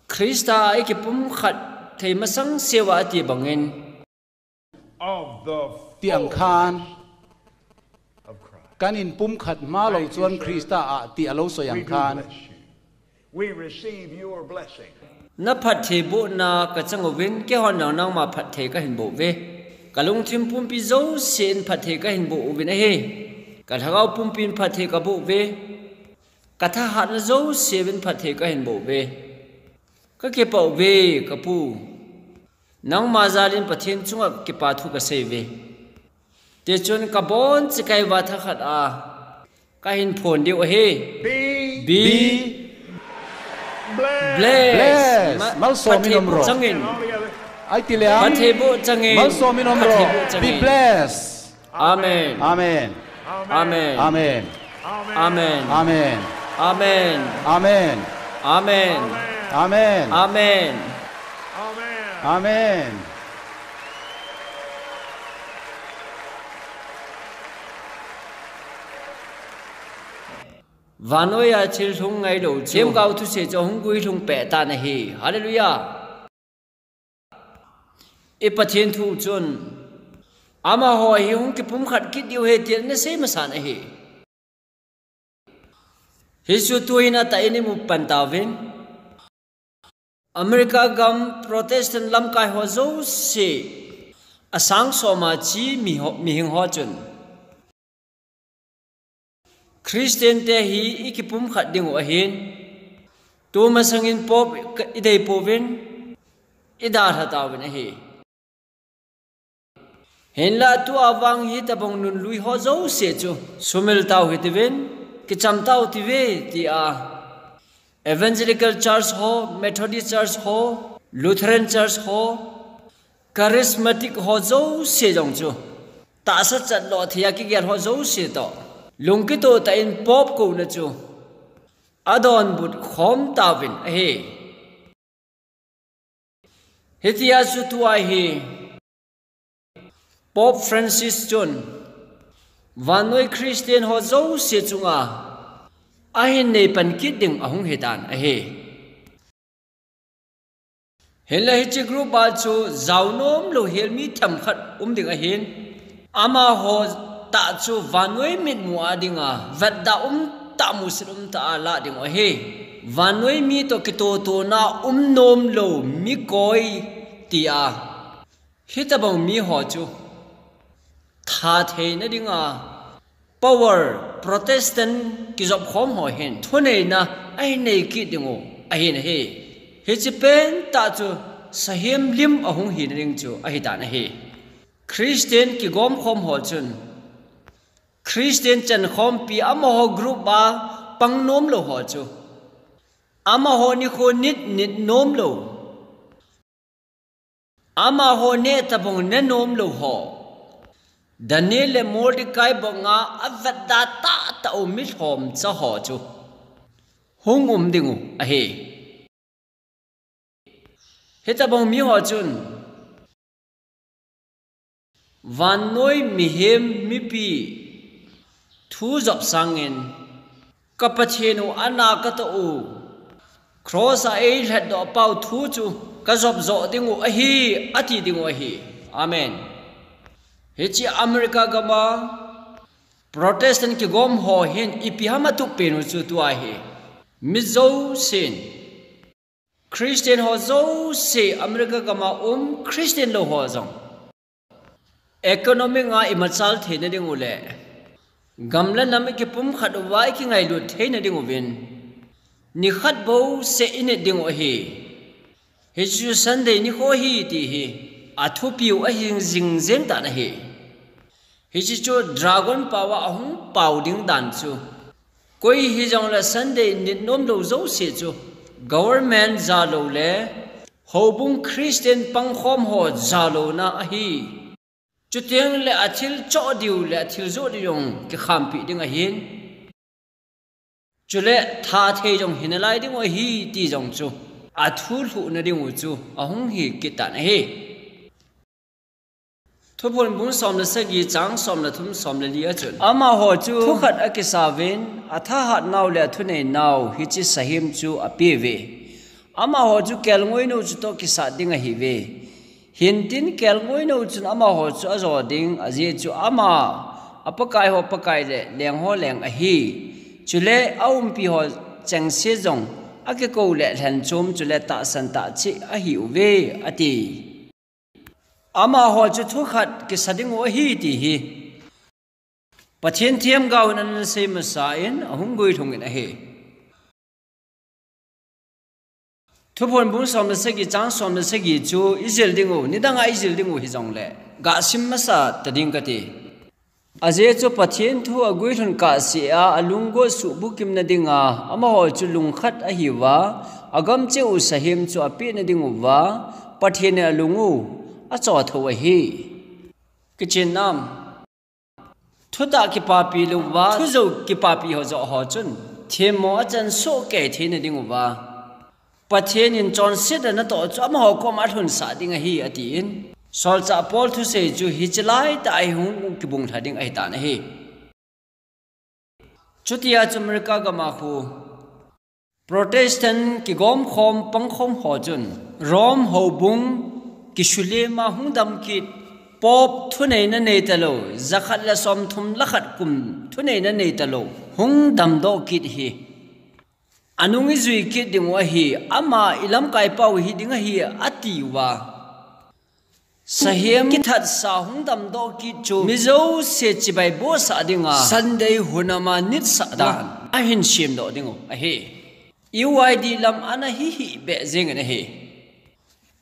Christa a ikipumkhat thei masang seuva ati bangin, of the fullness of Christ. Ti ang khan, kahin pumkhat ma lou chuan Christa a ti a lo sawi ang khan. We do bless you. We receive your blessing. Naphattheibohna kachang uvin, keihon nang nangma phatthei kahin boh uve. Kalungthim pumpi jousen phatthei kahin boh uvin ahi. Kalhagao pumpin phatthei kaboh uve. Kathahatna jouse uvin phatthei kahin boh uve. Kakipah uve, kapu. Nangma jalin Pathen chunga kipa thu kasei uve. Tichun kabon chikai va thakhat a kahin phon diu ahi. Be blessed. Bless. Malsawm in um rawh. Phatthei boh changin. Ai ti le am? Phatthei boh changin. Malsawm in um rawh. Phatthei boh changin. Be blessed. Amen. Amen. Amen. Vannoiya thil lhung ngailou chu, themgao thusei chu ahung guilhung peh tan ahi. Hallelujah. I Pathen thu chun, amaho hi hung kipumkhat kit diu ahi tia ana sei masan ahi. Hichu tuin atah in imu pan tauvin. America gam Protestant lamkai ho jouse, asang sawma chi mi ho, mihing ho chun, Christian te hi ikipumkhat diu ahin, tumasangin Pope i, idei pouvin, idalha tauvin ahi. Hinla tua vang hitabang nunlui ho jouse chu sumil tau hitiuvin, kicham tau tiuve tia Evangelical Church ho, Methodist Church ho, Lutheran Church ho, Charismatic ho jouse jong chu tahsa chatloh thei a kigel ho jouse toh lungkitoh tah in Pope kouna chu adonbut khom tauvin ahi. Hitia chu tua hi Pope Francis chun vannoi Christian ho jouse chunga ahin nei pan kit ding ahung hitan ahi. Hinla hiche group a chu jao nomlou hel mi themkhat um ding ahin, amaho tah chu vannoi mitmu a dinga vetda umtah, musit umtah a lah ding ahi. Vannoi mi toh kitotona um nomlou mi koi tia hitabang mi ho chu tha theina dinga power, Protestant kijop khom ho hin thuneina ahin nei kit diu ahin ahi. Hiche pentah chu sahem lim ahung hina ding chu ahitan ahi. Christian kigom khom ho chun Christian chan khompi amaho group a pang nomlou ho chu, amaho nikho nit nit nomlou, amaho neh tabang ne nomlou ho, Daniel le Mordecai banga avetda tahtah u mi lhomcha ho chu hung um diu ahi. Hitabang mi ho chun vannoi mihem mipi thu jop sangin, ka Pathen u ana katoh u, cross a eilhatdoh pau thu chu kajop joh diu ahi, ati diu ahi. Amen. Hiche America gama Protestant kigom ho hin ipi ham atup pen u chu tua hi. Mi jousen, Christian ho jouse, America gam a um Christian lou ho jong, economic a imachal theina ding u le gam le nam ikipumkhat uva ikingailut theina ding uvin, nikhat bouseh init ding u ahi. Hichu Sunday nikho hi ti hi athupiu ahi jing jeng tan ahi. Hiche chu dragon pao a ahung pao ding dan chu, koi hijongle Sunday nit nom lou jouse chu government jalou le houbung Christian pangkhom ho jalouna ahi. Chuteng le athil choh diu le athil joh diu jong kikhampi ding ahin, chule thathei jong hinalai ding u ahi ti jong chu athu lhuhna ding u chu ahung hi kit tan ahi. Thuphon bung som le sagi, chang som le thum, som le li a chun, amaho chu thukhat akisauvin, athahat nau le athunei nau hiche sahem chu apeuve. Amaho chu kelngoinou chutoh kisat ding ahiuve. Hintin kelngoinou chun amaho chu ajo ding, ajeh chu ama a Pakai ho Pakai le leng ho leng ahi. Chule aumpi ho chengse jong akikou le lhenchom chule tahsan tahcheh ahiuve, ati. Amaho chu thukhat kisa ding u ahi ti hi Pathen themgao in ana sei masa in ahung guilhung in ahi. Thuphon bung som le sagi, chang som le sagi chu ijil ding u, nidang a ijil ding u hijongle, gasim masa ta ding kati. Ajeh chu Pathen thu aguilhun kahsea alunggot suhbukimna dinga amaho chu lungkhat ahiuva, agam cheh u sahem chu apehna ding uva Pathen in alung u achoh thou ahi. Kichen nam. Thutah kipapi louva thujou kipapi ho joh ho chun themmo achan sohkei theina ding uva, Pathen in chonsetna natoh chu amaho koma alhunsah ding ahi, atin, solchah Paul thusei chu hiche laitah a hi hung kibunglha ding ahitan ahi. Chutia chu America gam a khu Protestant kigomkhom pangkhom ho chun Rome houbung kisule ma hung dam kit, Pope thuneina neitalou, jakhat le somthum le khat kum thuneina neitalou hung damdoh kit hi, anung ijui kit ding u ahi, ama ilamkaipau hi ding ahi, atiuva. Sahem kithatsa hung damdoh kit chu mi jouse chibai bohsah dinga Sunday hunama nitsah dan ahin semdoh ding u ahi. U Y D lam ana hi hih beh jengin ahi.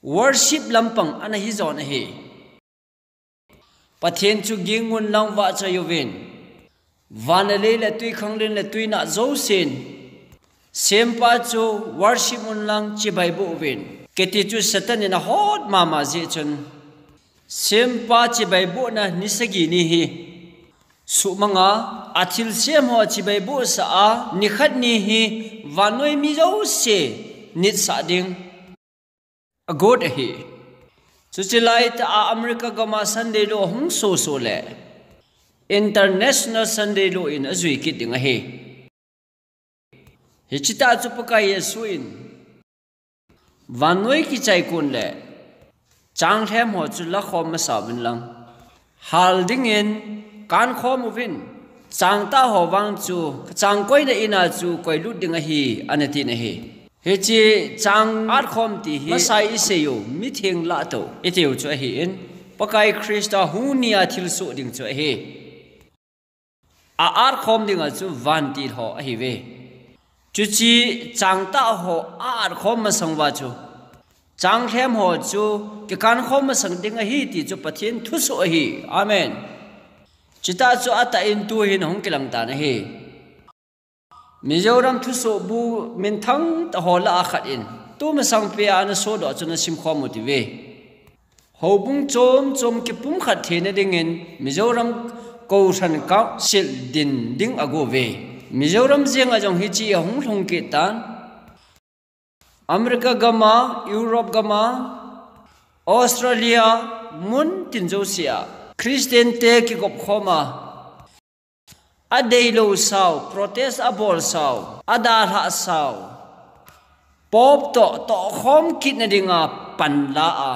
Worship lampang ana hijon ahi. Pathen chu gingun lang vahchoi uvin. Van le lei le twikhanglen le twinah jousen sempa chu worship unlang chibai boh uvin, kiti chu Satan in ahot mama jeh chun, sempa chibai bohna ni sagi ni hi suhmanga, athilsem ho chibai bohsah a, nikhat ni hi vannoi mi jouse nitsah ding agot ahi. Chuche laitah a America gam a Sunday law ahung soso le International Sunday law in ajui kit ding ahi. Hiche tah chu Pakai Jesu in vannoi kichaikon le changlhem ho chu lakhom masa uvin lang, hal dingin kankhom uvin, changtah ho vang chu kachangkoina in a chu koilut ding ahi, anatin ahi. Hiche chang atkhom ti hi masa iseiu, mitheng lahtou itiu chu ahin, Pakai Christa hung nia thilsoh ding chu ahi. A-atkhom dinga chu vantil ho ahiuve. Chuche changtah ho a-atkhom masang uva chu, changlhem ho chu kikankhom masang ding ahi ti chu Pathen thusoh ahi. Amen. Chutah chu atah in tuhin ahung kilangtan ahi. Mizoram thusoh bu minthang tah ho lah a khat in, tumasang pea ana sodoh chu nasimkhom u tive. Houbung chom chom kipumkhat theina dingin Mizoram Kohhran Council din ding agouve. Mizoram jenga jong hiche ahung lhung kit tan. America gam a, Europe gam a, Australia, mun tin jouse a Christian te kigop khom a, adeilou sau, protest abol sau, adalhah sau, Pope toh tohkhom kitna dinga pan la a,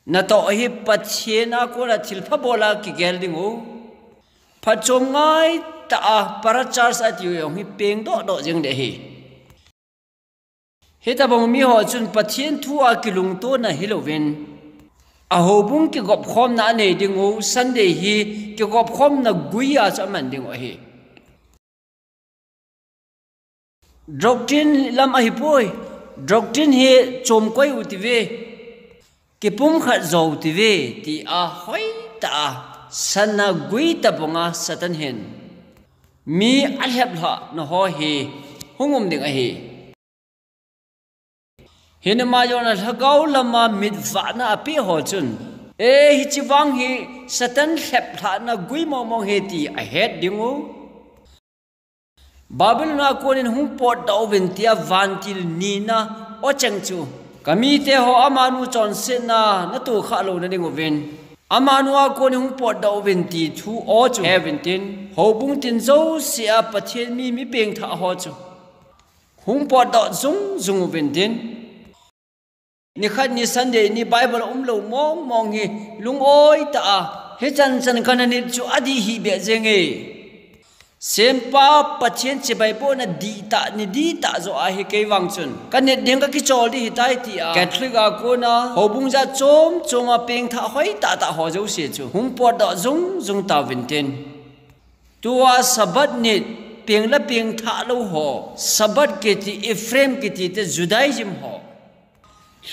natoh hi Pathen a kona thilpha bol a kigel ding u, Phatchom ngaitah a parachurch atiu jong hi pengdoh doh jing ding ahi. Hitobang miho chun Pathen thu a kilungtona hilouvin, a houbung kigopkhomna anei diu, Sunday hi kigopkhomna guia chu aman diu ahi. Doctrine lam ahipoi. Doctrine hi chomkoi u tive, kipumkhat jou tive, tia hoitah a sana gui tobanga Satan hin mi alheplhahna ho hi hung um ding ahi. Hinama jong lhagao lama mitvahna apeh ho chun, e, hiche vang hi Satan lheplhahna gui mongmong ahi ti ahet diu. Babylon a konin hung potdoh uvin tia vantil nina aw cheng chu, kamite ho amanu chonsetna natoh khah louna diuvin, amanu a konin hung potdoh uvin ti thu aw chu he uvintin, houbung tin jousea Pathen mi, mi pengthah ho chu hung potdoh jung jung uvintin. Nikhat ni Sunday ni Bible umlou mongmong hi lung-oi tah a, hichan chan kana nit chu adih hih beh jenge. Sempa Pathen chibai bohna dihtah, ni dihtah joh ahi, kei vang chun kanit ding kakichol ding ahitai tia Catholic a kona houbung jat chom chom a pengthah hoitah tah ho jouse chu hung potdoh jung jung tauvintin. Tua Sabbath nit peng le pengthah lou ho, Sabbath kiti, Ephraim kiti te, Judaism ho,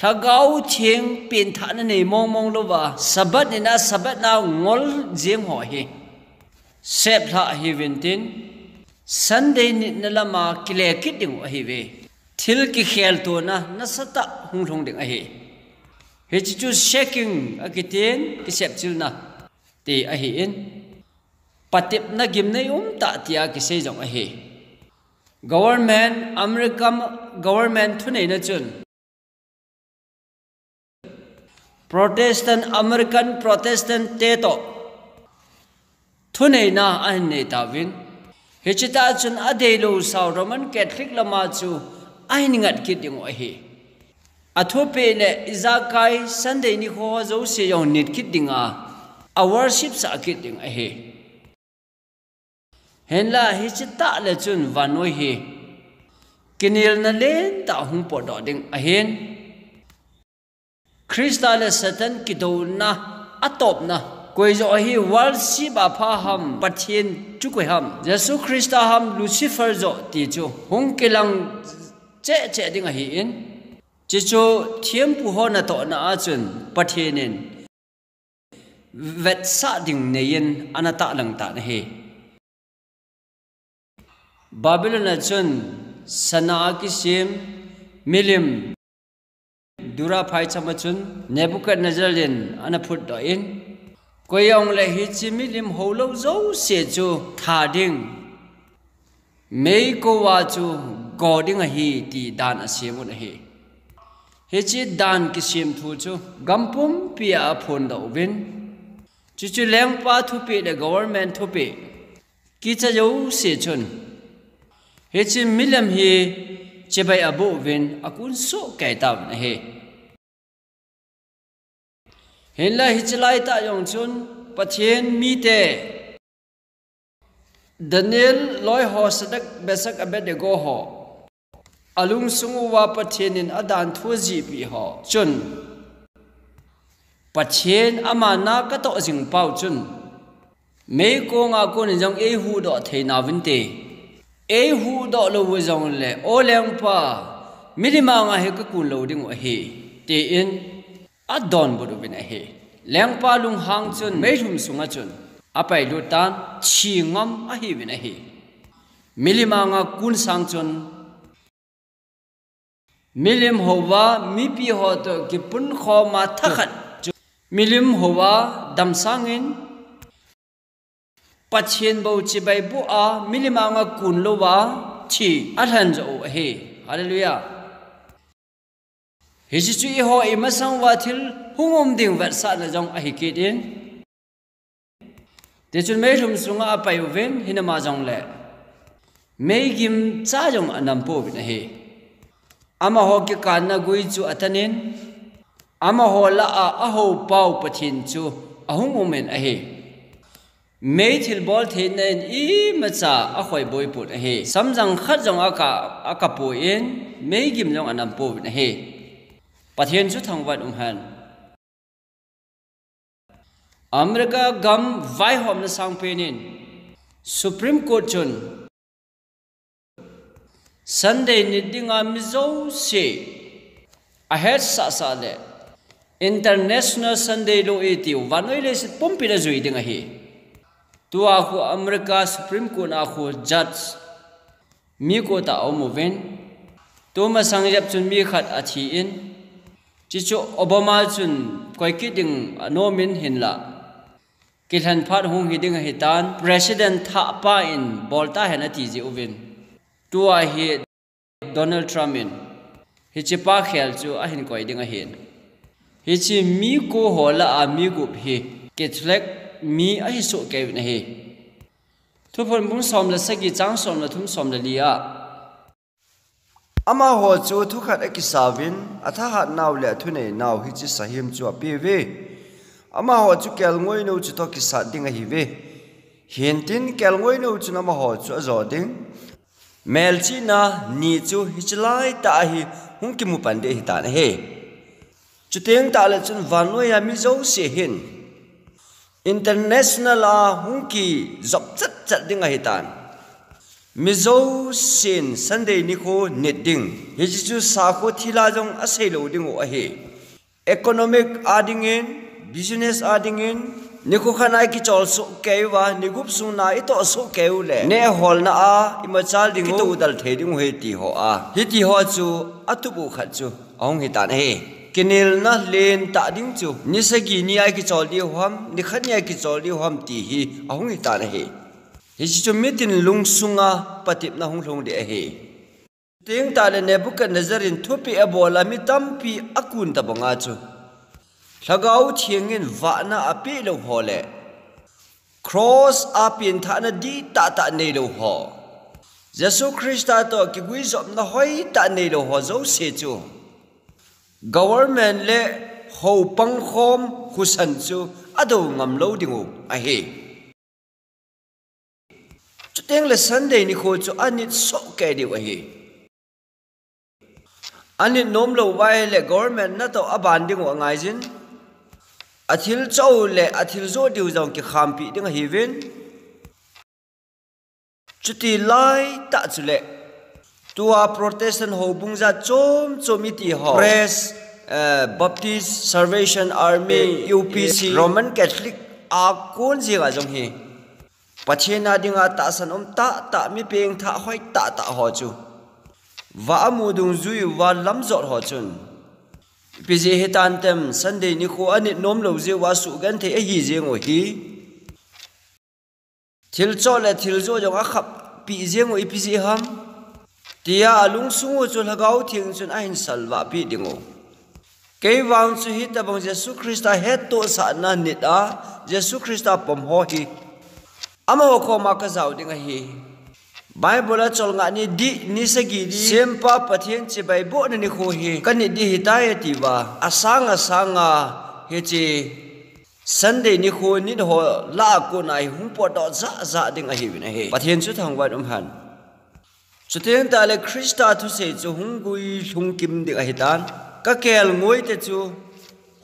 Lhagao Theng pengthahna nei mongmong louva, Sabbath nina, Sabbath na ngol jeng ho hi seplhah hiuvintin, Sunday nitna lama kile kit diu ahiuve. Thil kikheltona nasatah hung lhung ding ahi. Hiche chu shaking akitin, kisepchilna ti ahin, patepna gimnei umtah tia kisei jong ahi. Government, American government thuneina chun Protestant, American Protestant te toh thuneina ahin nei tauvin, hiche tah chun adeilou sao Roman Catholic lama chu ahin ngat kit diu ahi. Athupeh le ijakai Sunday nikho jouse jong nit kit dinga, a worship sah kit ding ahi. Hinla hiche tah le chun vannoi hi kinelna lentah hung potdoh ding ahin, Christa le Satan kidouna atopna, koi joh hi worship a pha ham, Pathen chu koi ham, Jesu Christa ham, Lucifer joh ti chu hung kilang cheh cheh ding ahin, chuchu thempu ho natohna a chun Pathen in vetsah ding neiyin ana tahlang tan ahi. Babylon a chun sana a kisem milim Dura phaicham a chun Nebuchadnezzar in ana phutdoh in, koi jong le hiche milim houlou jouse chu tha ding, meikouva chu go ding ahi ti dan asem un ahi. Hiche dan kisem thu chu gam pumpi a aphondoh uvin, chuchu lengpa thupeh le government thupeh kicha jouse chun hiche milim hi chibai aboh uvin akun soh kei tauvin ahi. Hinla hiche laitah jong chun Pathen mite, Daniel loi ho, Shadrach, Meshach, Abednego ho, alungsung uva Pathen in adan thu ajihpeh ho chun, Pathen ama na katoh jing pau chun, meikong a konin jong eihuhdoh thei nauvinte, eihuhdoh lou u jongle, O lengpa, milim anga hi kakun lou diu ahi, tin adonbut uvin ahi. Lengpa lunghang chun meilhum sunga chun apailut tan, thi ngam ahiuvin ahi. Milim anga kun sang chun milim houva mipi ho toh kipunkhoma thakhat chu milim houva damsangin, Pathen bou chibai boh a milim anga kun louva thi alhen joh u ahi. Hallelujah. Hiche chu eiho imasang uva thil hung um ding vetsahna jong ahi kit in, tichun meilhum sunga apai uvin, hinama jongle meigim cha jong anam pouvin ahi. Amaho kikanna gui chu atanin, amaho lah a ahou pau Pathen chu ahung umin ahi. Mei thilbol theina in imacha akhoi boi pon ahi. Samjang khat jong aka, aka pon, meigim jong anam pon ahi. Pathen chu thangvah in umhen. America gam vaihomna sangpen in Supreme Court chun Sunday nit dinga mi jouse ahetsah sah le International Sunday Law iti u vannoi leiset pumpin ajui ding ahi. Tua khu America Supreme Court a khu judge mi ko tah aum uvin, tumasang jep chun mi khat athi in, chuchu Obama chun koi kit ding anom in hinlah, kilhen phat hung hi ding ahitan, President thahpa in bol tahen ati jeh uvin, tua hi Donald Trump in hichepa khel chu ahin koi ding ahin. Hiche mi ko ho lah a mi gup hi Catholic mi ahi soh kei uvin ahi. Thuphon bung som le sagi chang som le thum som le li a, amaho chu thukhat akisauvin, athahat nau le athunei nau hiche sahem chu apeuve. Amaho chu kelngoi nou chutoh kisat ding ahiuve. Hintin kelngoi nou chun amaho chu ajo ding. Melchihna ni chu hiche laitah a hi hung kimu pan ding ahitan ahi. Chuteng tahle chun vannoiya mi jouse hin International a hung kijop chatchat ding ahitan. Mi jousen Sunday nikho nit ding. Hiche chu sakho thila jong aseilou dingu ahi. Economic a dingin, business a dingin, nikho khat na ikichol soh kei uva, ni gup sung na itoh soh kei u le, neh holna a imachal dingu, kitoh dal thei dingu ahi tiho a. Hitiho chu atup u khat chu ahung hitan ahi. Kinelna lentah ding chu, ni sagi nia ikichol diu ham, ni khat nia ikichol diu ham ti hi ahung hitan ahi. Hiche chu mitin lungsunga patepna hung lhung ding ahi. Chuteng tahle Nebuchadnezzar in thupeh abol a mi tampi akun tobanga chu, Lhagao Theng in vahna apeh lou ho le cross a penthahna dihtah tah neilou ho, Jesu Christa toh kiguijopna hoitah neilou ho jouse chu government le hou pangkhom husan chu adou ngam lou dingu ahi. Chuteng le Sunday nikho chu anit soh kei diu ahi. Anit nom lou uva ahile government natoh aban dingu angaijin, athil choh u le athil joh diu jong kikhampi ding ahiuvin. Chuti laitah chule tua Protestant houbung jat chom chom itiho, Pres, eh, Baptist, Salvation Army, U P C, Roman Catholic a kon jenga jong hi Pathen a dinga tahsan um tahtah, mi pengthah hoitah tah ho chu vah amu dungjui uva lamjot ho chun, ipi jeh hitan tem, Sunday nikho anit nom lou jeh uva suhgenthei ahi jeng u hi. Thil choh le thil joh jong akhampi jeng u ipi jeh ham tia alungsung u chu Lhagao Theng chun ahin salvah peh dingu. Kei vang chu hitobang Jesu Christa hettohsahna nit a Jesu Christa pom ho hi amaho koma kajao ding ahi. Bible a cholngah ni dih, ni sagi dih, Sempa Pathen chibai bohna nikho hi kanit ding ahitai atiuva, asang asanga hiche Sunday nikho nit ho lah a kona hi hung potdoh jah jah ding ahiuvin ahi. Pathen chu thangvah in umhen. Chuteng tahle Christa thusei chu hung guilhung kim ding ahitan. Kakelngoi te chu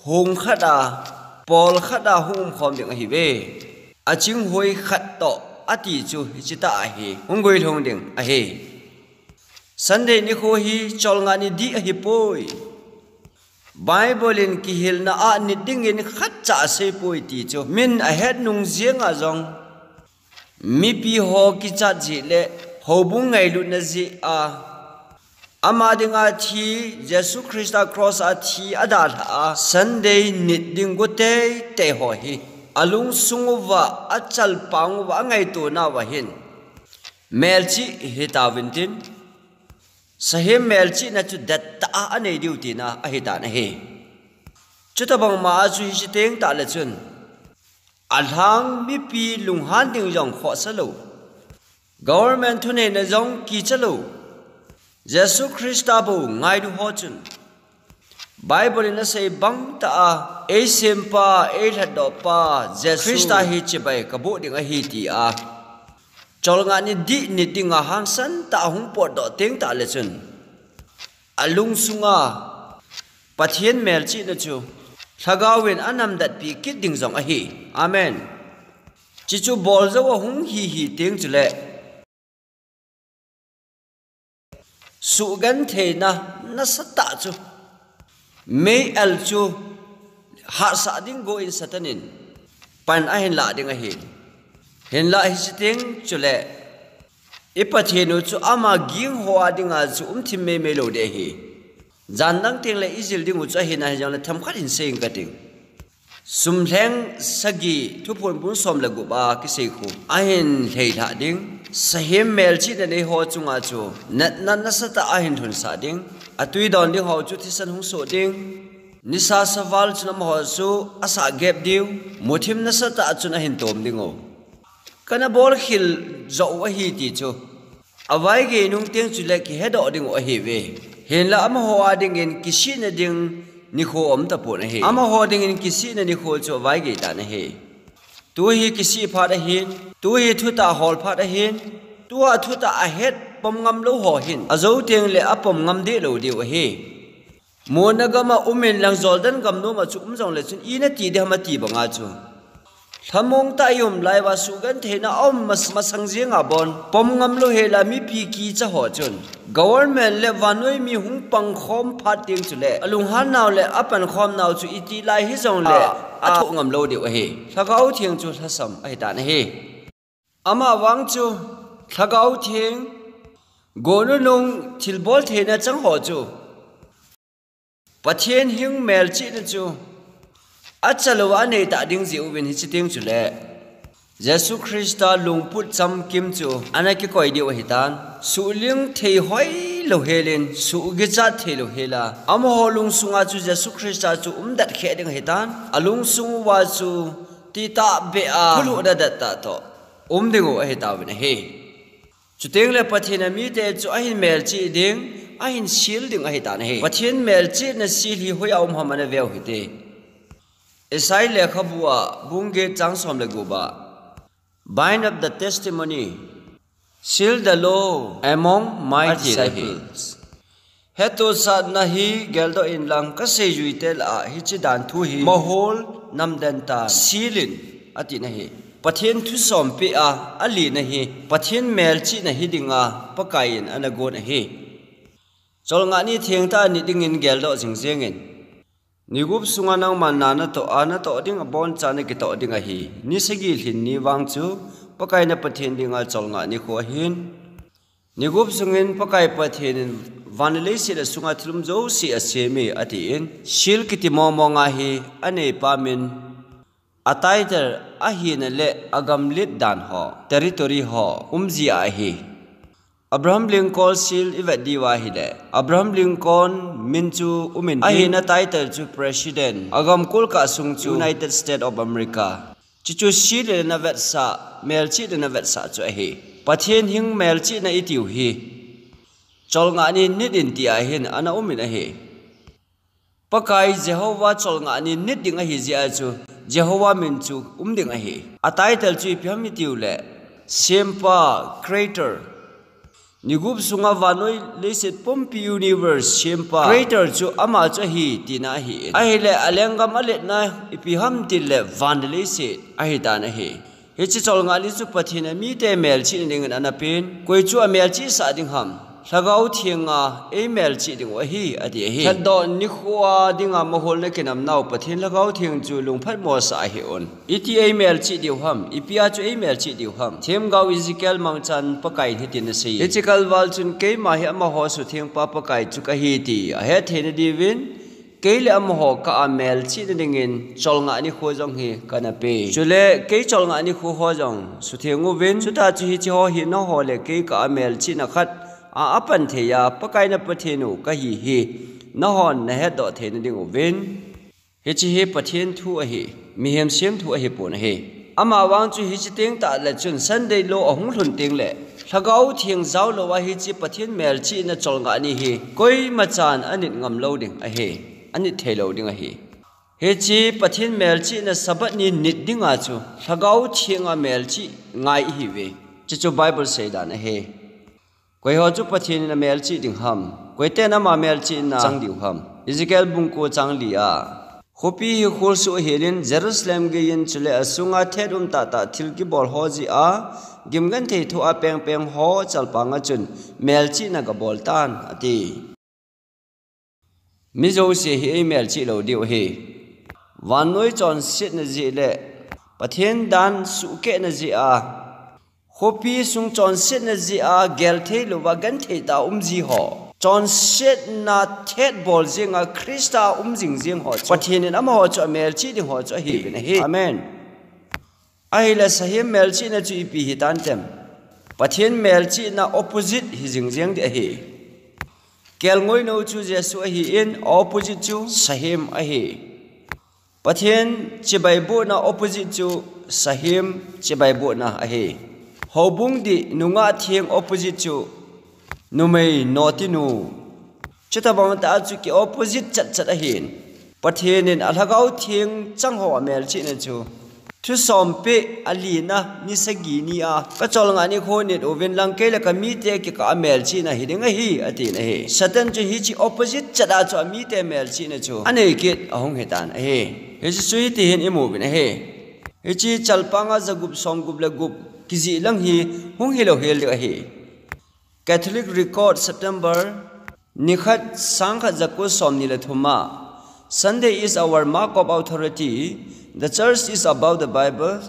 hung khat a, pol khat a hung umkhom ding ahiuve. Achinghoi khat toh ati chu hiche tah a hi hung guilhung ding ahi. Sunday nikho hi cholngah ni dih ahipoi. Bible in kihilna a nit dingin khatcha aseipoi ti chu min ahet nung jenga jong, mipi ho kichat jeh le houbung ngailutna jeh a, ama dinga thi, Jesu Christa cross a thi adalhah a, Sunday nit ding go teitei ho hi alungsung uva achalpang uva angaito nauva hin melchih hitauvin tin, sahem melchihna chu dettah a anei diu tina ahitan ahi. Chutobang ma a chu hiche teng tahle chun, alhang mipi lunghan ding jong khohsa lou, government thuneina jong kicha lou, Jesu Christa bou ngailu ho chun Bible in asei bang tah a, eisempa, eilhatdohpa, Jesu Christa hi chibai kaboh ding ahi tia, cholngah ni dih ni dinga hangsan tah a hung potdoh teng tah le chun, alungsunga Pathen melchihna chu Lhagao in anamdatpi kit ding jong ahi. Amen. Chuchu bol jou ahung hi hi teng chule, suhgentheina nasatah chu, mei-el chu hahsah ding go in Satan in pan ahin lah ding ahi. Hinlah hiche teng chule, i Pathen u chu ama ging ho a dinga chu umthim meimei lou ding ahi. Jan dang teng le ijil ding u chu ahi nahi jongle themkhat hin sei inge kating. Sum lheng sagi, Thuphon bung som le gup a kisei khu ahin lheilhah ding. Sahem melchihna nei ho chunga chu natna nasatah ahin lhunsah ding. Atui don ding ho chu thisan hung soh ding. Nisa saval chun amaho chu asah gep diu. Muthim nasatah chun ahin tom ding u. Kana bolkhel jou u ahi ti chu avaigei nung teng chule kihedoh ding u ahiuve. Hinlah amaho a dingin kisihna ding nikho aum tapon ahi. Amaho dingin kisihna nikho chu avaigei tan ahi. Tu hi kisih phat ahin, tu hi thutah hol phat ahin, tua thutah ahet pom ngam lou ho hin ajou teng le apom ngam deh lou diu ahi. Monna gam a um in lang Jordan gam nom a chu um jongle chun ina ti ding ham ati banga chu, lhamong tah a i um lai uva suhgentheina aum mas-, masang jeng a bon pom ngam lou hel a mipi kicha ho chun, government le vannoi mi hung pangkhom phat teng chule alunghan nau le apankhom nau chu iti lai hijongle athoh ngam lou diu ahi. Lhagao Theng chu lhasam ahi tan ahi. Ama vang chu Lhagao Theng, gonu nung thilbol theina chang ho chu Pathen hing melchihna chu acha lou a anei ta ding jeh uvin hiche teng chule Jesu Christa lungput chamkim chu ana kikoi diu ahitan. Suhling thei hoilou helin, suhkichat theilou hel a, amaho lungsunga chu Jesu Christa chu umdet kheh ding ahitan. Alungsung uva chu titah beh a thulhuhna dettah toh um ding u ahitauvin ahi. Chuteng le Pathen a mite chu ahin melchih ding, ahin seal ding ahitan ahi. Pathen melchihna seal hi hoiya um ham ana veu hite. Isai lekhabu a bung get chang som le gup a, "Bind up the testimony, seal the law among my disciples." Hetosahna hi geldoh inlang kaseijui te lah a hiche dan thu hi mohor namden tah in seal in atina ahi. Pathen thu sompi a, alina hi Pathen melchihna hidinga Pakai in ana gon ahi. Cholngah ni thengtah a nit dingin geldoh jingjengin. Ni gup sunga nangman na natoh a, natoh ding abonchan nakitoh ding ahi. Ni sagi lhin ni vang chu Pakai na Pathen dinga cholngah nikho ahin. Ni gup sungin Pakai Pathen in van le leiset a sunga thil um jouse asem e, atin. Seal kiti mongmong a hi aneipa min, a title, ahina le agamlet dan ho, territory ho umjia ahi. Abraham Lincoln seal ivet diu ahile, Abraham Lincoln min chu umin, ahina title chu President, agam kolkah sung chu United States of America. Chuchu seal le navetsah, melchihna navetsah chu ahi. Pathen hing melchihna itiu hi cholngah ni nit in tia hin ana umin ahi. Pakai Jehovah cholngah ni nit ding ahi jeh a chu Jehovah min chu um ding ahi. A title chu ipi ham itiu le, Sempa, Creator. Ni gup sunga vannoi leiset pumpi universe sempa, Creator chu ama chu ahi tina ahi. Ahile alenggam aletna ipi ham tile van le leiset ahitan ahi. Hiche cholngah ni chu Pathen a mite melchihna dingin ana pen. Koi chu amelchihsah ding ham? Lhagao Theng a eimelchih diu ahi, ati ahi. Lhatdoh nikho a dinga moholna kinamnau Pathen Lhagao Theng chu lungphatmo sah hih un. Iti eimelchih diu ham, ipi a chu eimelchih diu ham? Themgao Ezekiel mangchan Pakai in hitin asei. Hiche kalval chun keima hi amaho suthengpa Pakai chu kahi ti ahet theina diuvin, kei le amaho kah a melchihna dingin cholngah nikho jong hi kana pe. Chule kei cholngah nikho ho jong sutheng uvin, chuta chu hiche ho hi nangho le kei kah a melchihna khat a apan thei a Pakai na Pathen u kahi hi nanghon nahetdoh theina ding uvin. Hiche hi Pathen thu ahi, mihem sem thu ahipon ahi. Amavang chu hiche teng tah le chun Sunday law ahung lhun teng le Lhagao Theng jao lou a hiche Pathen melchihna cholngah ni hi koima chan anit ngam lou ding ahi. anit thei lou ding ahi. Hiche Pathen melchihna Sabbath ni nit dinga chu Lhagao Thenga melchih ngai ihiuve. Chuchu Bible seidan ahi. Koiho chu Pathen in amelchih ding ham? Koiten ama melchihna chang diu ham? Ezekiel bung ko chang li a, khopi hi kholsuh helin Jerusalem geiyin chule asunga thet um tahtah thil kibol ho jeh a gimgenthei thoh a pengpeng ho chalpanga chun melchihna gabol tan, ati. Mi jouse hi eimelchih lou diu ahi. Vannoi chonsetna jeh le Pathen dan suhkehna jeh a, khopi sung chonsetna jeh a gelthei louva genthei tah a um ji ho, chonsetna thet bol jenga Christa a um jing jeng ho chu Pathen in amaho chu amelchih ding ho chu ahiuvin ahi. Amen. Ahile sahem melchihna chu ipi hitantem? Pathen melchihna opposite hi jing jeng ding ahi. Kelngoinou chu Jesu ahin, opposite chu sahem ahi. Pathen chibaibohna opposite chu sahem chibaibohna ahi. Houbung dih nungah theng opposite chu numei notinu. Chutobang tah a chu ki opposite chatchat ahin. Pathen in a Lhagao Theng chang ho amelchihna chu thusompeh alina ni sagi ni a kacholngah nikho nit uvin langkei le kamite kikah a melchihna hiding ahi, atin ahi. Satan chu hiche opposite chat a chu amite melchihna chu anei kit ahung hitan ahi. Hiche chu hitihin imu uvin ahi. Hiche chalpanga jagup somgup le gup kijih lang hi hung hilou hel ding ahi. Catholic record September nikhat sangkhat jako somni le thum a, Sunday is our mark of authority, the church is above the Bible,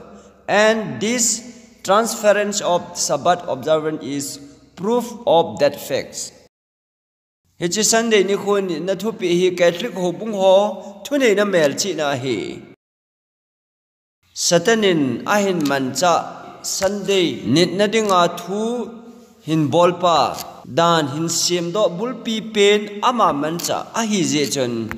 and this transference of Sabbath observance is proof of that fact. Hiche Sunday nikho nitna thupeh hi Catholic houbung ho thuneina melchihna ahi. Satan in ahin manchah Sunday nitna dinga thu hin bolpa, dan hin semdoh bulpi pen ama manchah ahi jeh chun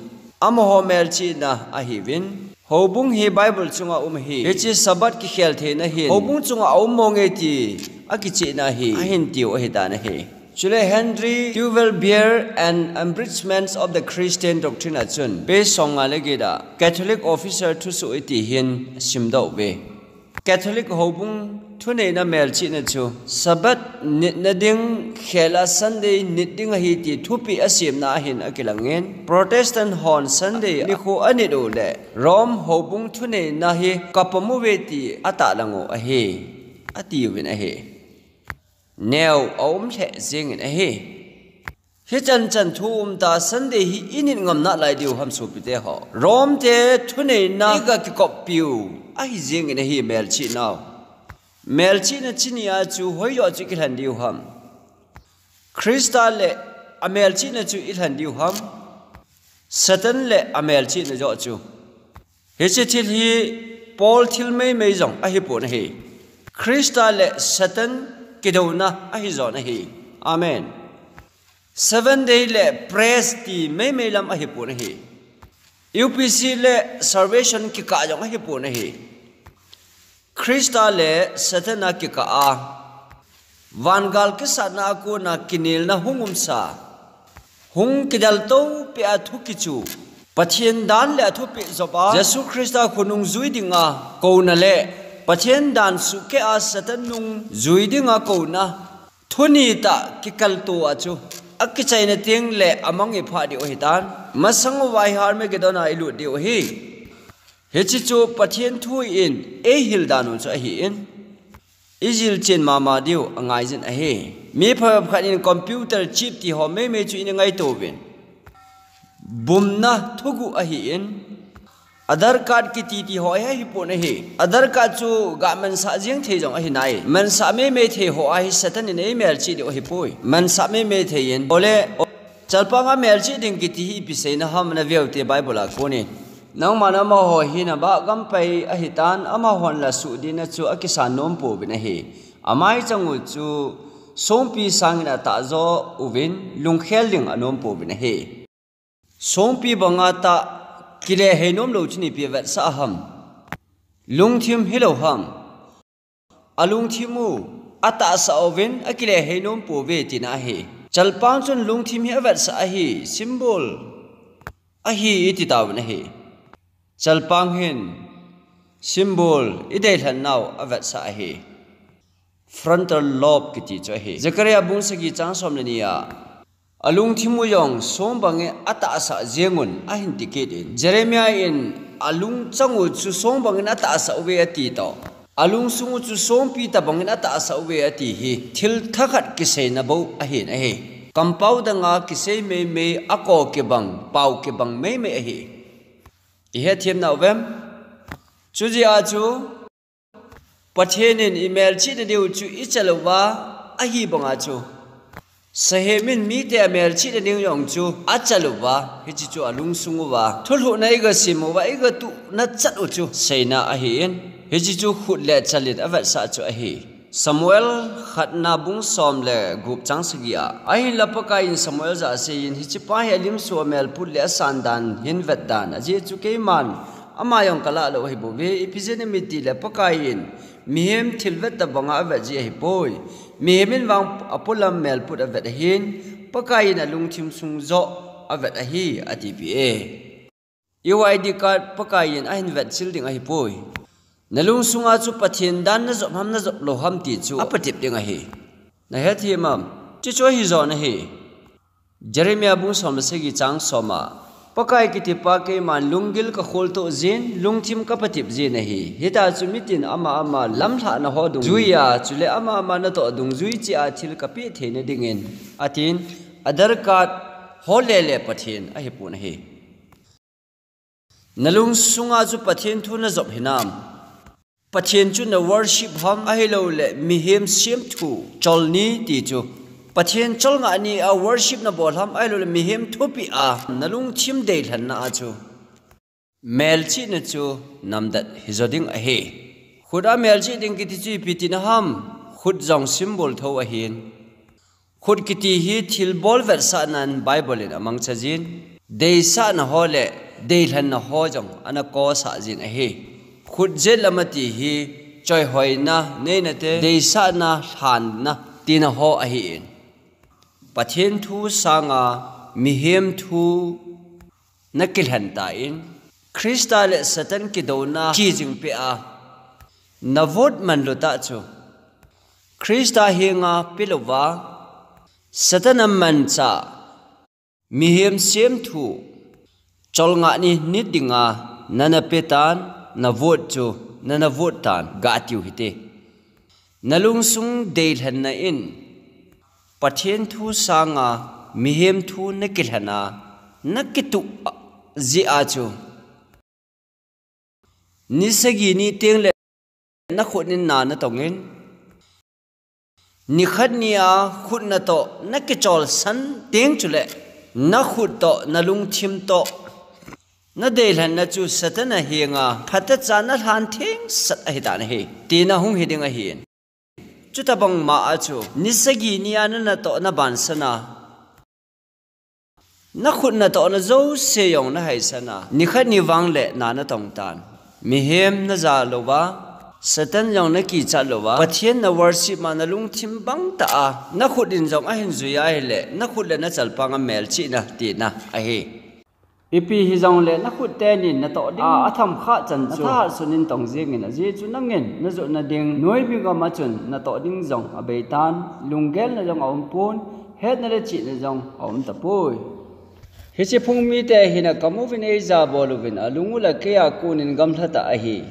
amaho melchihna ahiuvin. Houbung hi Bible chunga um ahi. Hiche Sabbath kikhel theina hin houbung chunga aum mong e ti akichehna hi ahin tiu ahitan ahi. Chule Henry Duvel Beer and Embellishments of the Christian Doctrine a chun page somnga le get a Catholic officer thusoh iti hin simdoh uve. Catholic houbung thuneina melchihna chu Sabbath nitna ding khel a Sunday nit ding ahi ti thupeh asemna ahin akilangin, Protestant hon Sunday nikho anit u le Rome houbung thuneina hi kapom uve ti atahlang u ahi, atiuvin ahi. Neo aum lheh jengin ahi. Hichan chan thu umtah Sunday hi init ngam nalai diu ham sopite ho? Rome te thuneina iga kikoppiu ahi jengin ahi melchihnau. Melchihna chuni a chu hoijoh chu ikilhen diu ham? Christa le amelchihna chu ilhen diu ham? Satan le amelchihna joh chu. Hiche thil hi Paul thil meimei jong ahipon ahi. Christa le Satan kidouna ahijon ahi. Amen. Seven Day le press ti meimei lam ahipon ahi. U P C le salvation kikah jong ahipon ahi. Christa le Satan a kikah a, vangal kisatna a kona kinelna hung umsa, hung kidaltou peh a thu kichu, Pathen dan le athupeh jop a Jesu Christa khonung jui dinga kouna le Pathen dan suhkeh a Satan nung jui dinga kouna, thu nitah kikaltou a chu akichaina teng le amang iphah diu ahitan. Masang uva hi Armageddon a ilut diu ahi. Hiche chu Pathen thu in eihil dan u chu ahin, ijilchen mama diu angaijin ahi. Mi phabep khat in computer chip ti ho meimei chu ina ngaito uvin, bumna thuguh ahin, Aadhaar card kiti ti ho hi ahipon ahi. Aadhaar card chu gah mansah jeng thei jong ahi nai. Mansah meimei thei ho ahi Satan in eimelchih diu ahipoi. Mansah meimei thei in. Ole, chalpanga melchih ding kiti hi ipi seina ham naveu te Bible a konin. Nangman amaho hi nabah gam pai ahitan, amahon la suhdihna chu akisan nom pouvin ahi. Amaichang u chu songpi sangin atahjo uvin, lungkhel ding anom pouvin ahi. Songpi banga tah kilehei nomlou chun ipi avetsah ham? Lungthim hilou ham? Alungthim u atahsa uvin akilehei nom pouve tina ahi. Chalpang chun lungthim hi avetsah ahi, symbol. ahi iti tauvin ahi. Chalpang hin symbol ideilhen nau avetsah ahi. Frontal lobe kiti chu ahi. Zechariah bung sagi chang som le ni a, alungthim u jong song bangin atahsa jeng un ahin ti kit in, Jeremiah in alungchang u chu song bangin atahsa uve ati toh, alungsung u chu songpi tabangin atahsa uve ati hi thil thakhat kiseina bou ahin ahi. Kampau danga kisei meimei, ako kibang, pau kibang meimei ahi. Ihet them nauvem? Chujeh a chu Pathen in imelchihna diu chu ichal uva, ahi banga chu sahem in mite amelchihna ding jong chu achal uva, hiche chu alungsung uva thulhuhna iga sim uva, iga tuhna chat u chu seina ahin, hiche chu khut le chal in avetsah chu ahi. Samuel khatna bung som le gup chang sagi a, ahinla Pakai in Samuel jah a asei in, hiche pa hi alim sua amelput le asan dan hin vet tan, ajeh chu keiman ama jong kalah lou ahi bouve, ipi jeh inem itile Pakai in mihem thilvet tabanga avet ji ahipoi. Mihem in vang apolam melput avet ahin, Pakai in alungthim sung joh avet ahi, atipeh e. I Y D card Pakai in ahin vetchil ding ahipoi. Nalungsunga chu Pathen dan najop ham najop lou ham ti chu apatep ding ahi. Nahet them am? Chuchu ahi jo ahi. Jeremiah bung som le sagi chang som a, Pakai kiti pa keiman lunggil kakhol toh jin, lungthim kapatep jin ahi. Hitia chu mitin ama ama lamlhahna ho dungjuia, chule ama ama natoh dungjui cheh a thil kapeh theina dingin, atin, Aadhaar card ho lele Pathen ahipon ahi. Nalungsunga chu Pathen thu najop hinam? Pathen chu naworship ham, ahilouleh mihem semthu cholni ti chu, Pathen cholngah ni a worship nabol ham, ahilouleh mihem thupeh a nalungthim deilhenna a chu melchihna chu namdet hijo ding ahi. Khut a melchih ding kiti chu ipi tina ham? Khut jong symbol tho ahin, khut kiti hi thilbol vetsahnan Bible in amangcha jin, deisahna ho le deilhenna ho jong ana kosah jin ahi. Khut jetlam ati hi choihoina, neinate, deisahna, lhanna tina ho ahin, Pathen thu sanga mihem thu nakilhen tan, Christa le Satan kidouna kijing peh a navote manlu tah chu, Christa henga pelouva, Satan a manchah, mihem semthu cholngah ni nit dinga nana petan, navote chu nana vote tan, gatiu hite. Nalungsung deilhenna in Pathen thu sanga mihem thu nakilhen a, nakituh jeh a chu, ni sagi ni tengle nakhut in na natongin, nikhat nia khut natoh nakicholsan teng chuleh, nakhut toh, nalungthim toh, nadeilhenna chu Satan a henga phatecha nalhan thengsel ahitan ahi, tina hung hiding ahin. Chutobang ma a chu, ni sagi nia nanatoh nabansana, nakhut natohna jouse jong nahaisana, nikhat ni vangle na natongtan. Mihem naja louva, Satan jong nakichat louva, Pathen naworship ma nalungthim bangtah a, nakhut in jong ahin jui ahile, nakhut le nachalpang a melchihna tina ahi. Ipi hijongle nakhut tenin natoh ding a, atham khah chan chu, nathahat sunin tong jengin, ajeh chu nangin najotna ding noipi gam a chun natoh ding jong abeitan, lunggelna jong aumpon, hetna le chihna jong aumtapoi. Hiche phung mite hina kamuvin eijabol uvin, alung u le keiya konin gamlha tah ahi.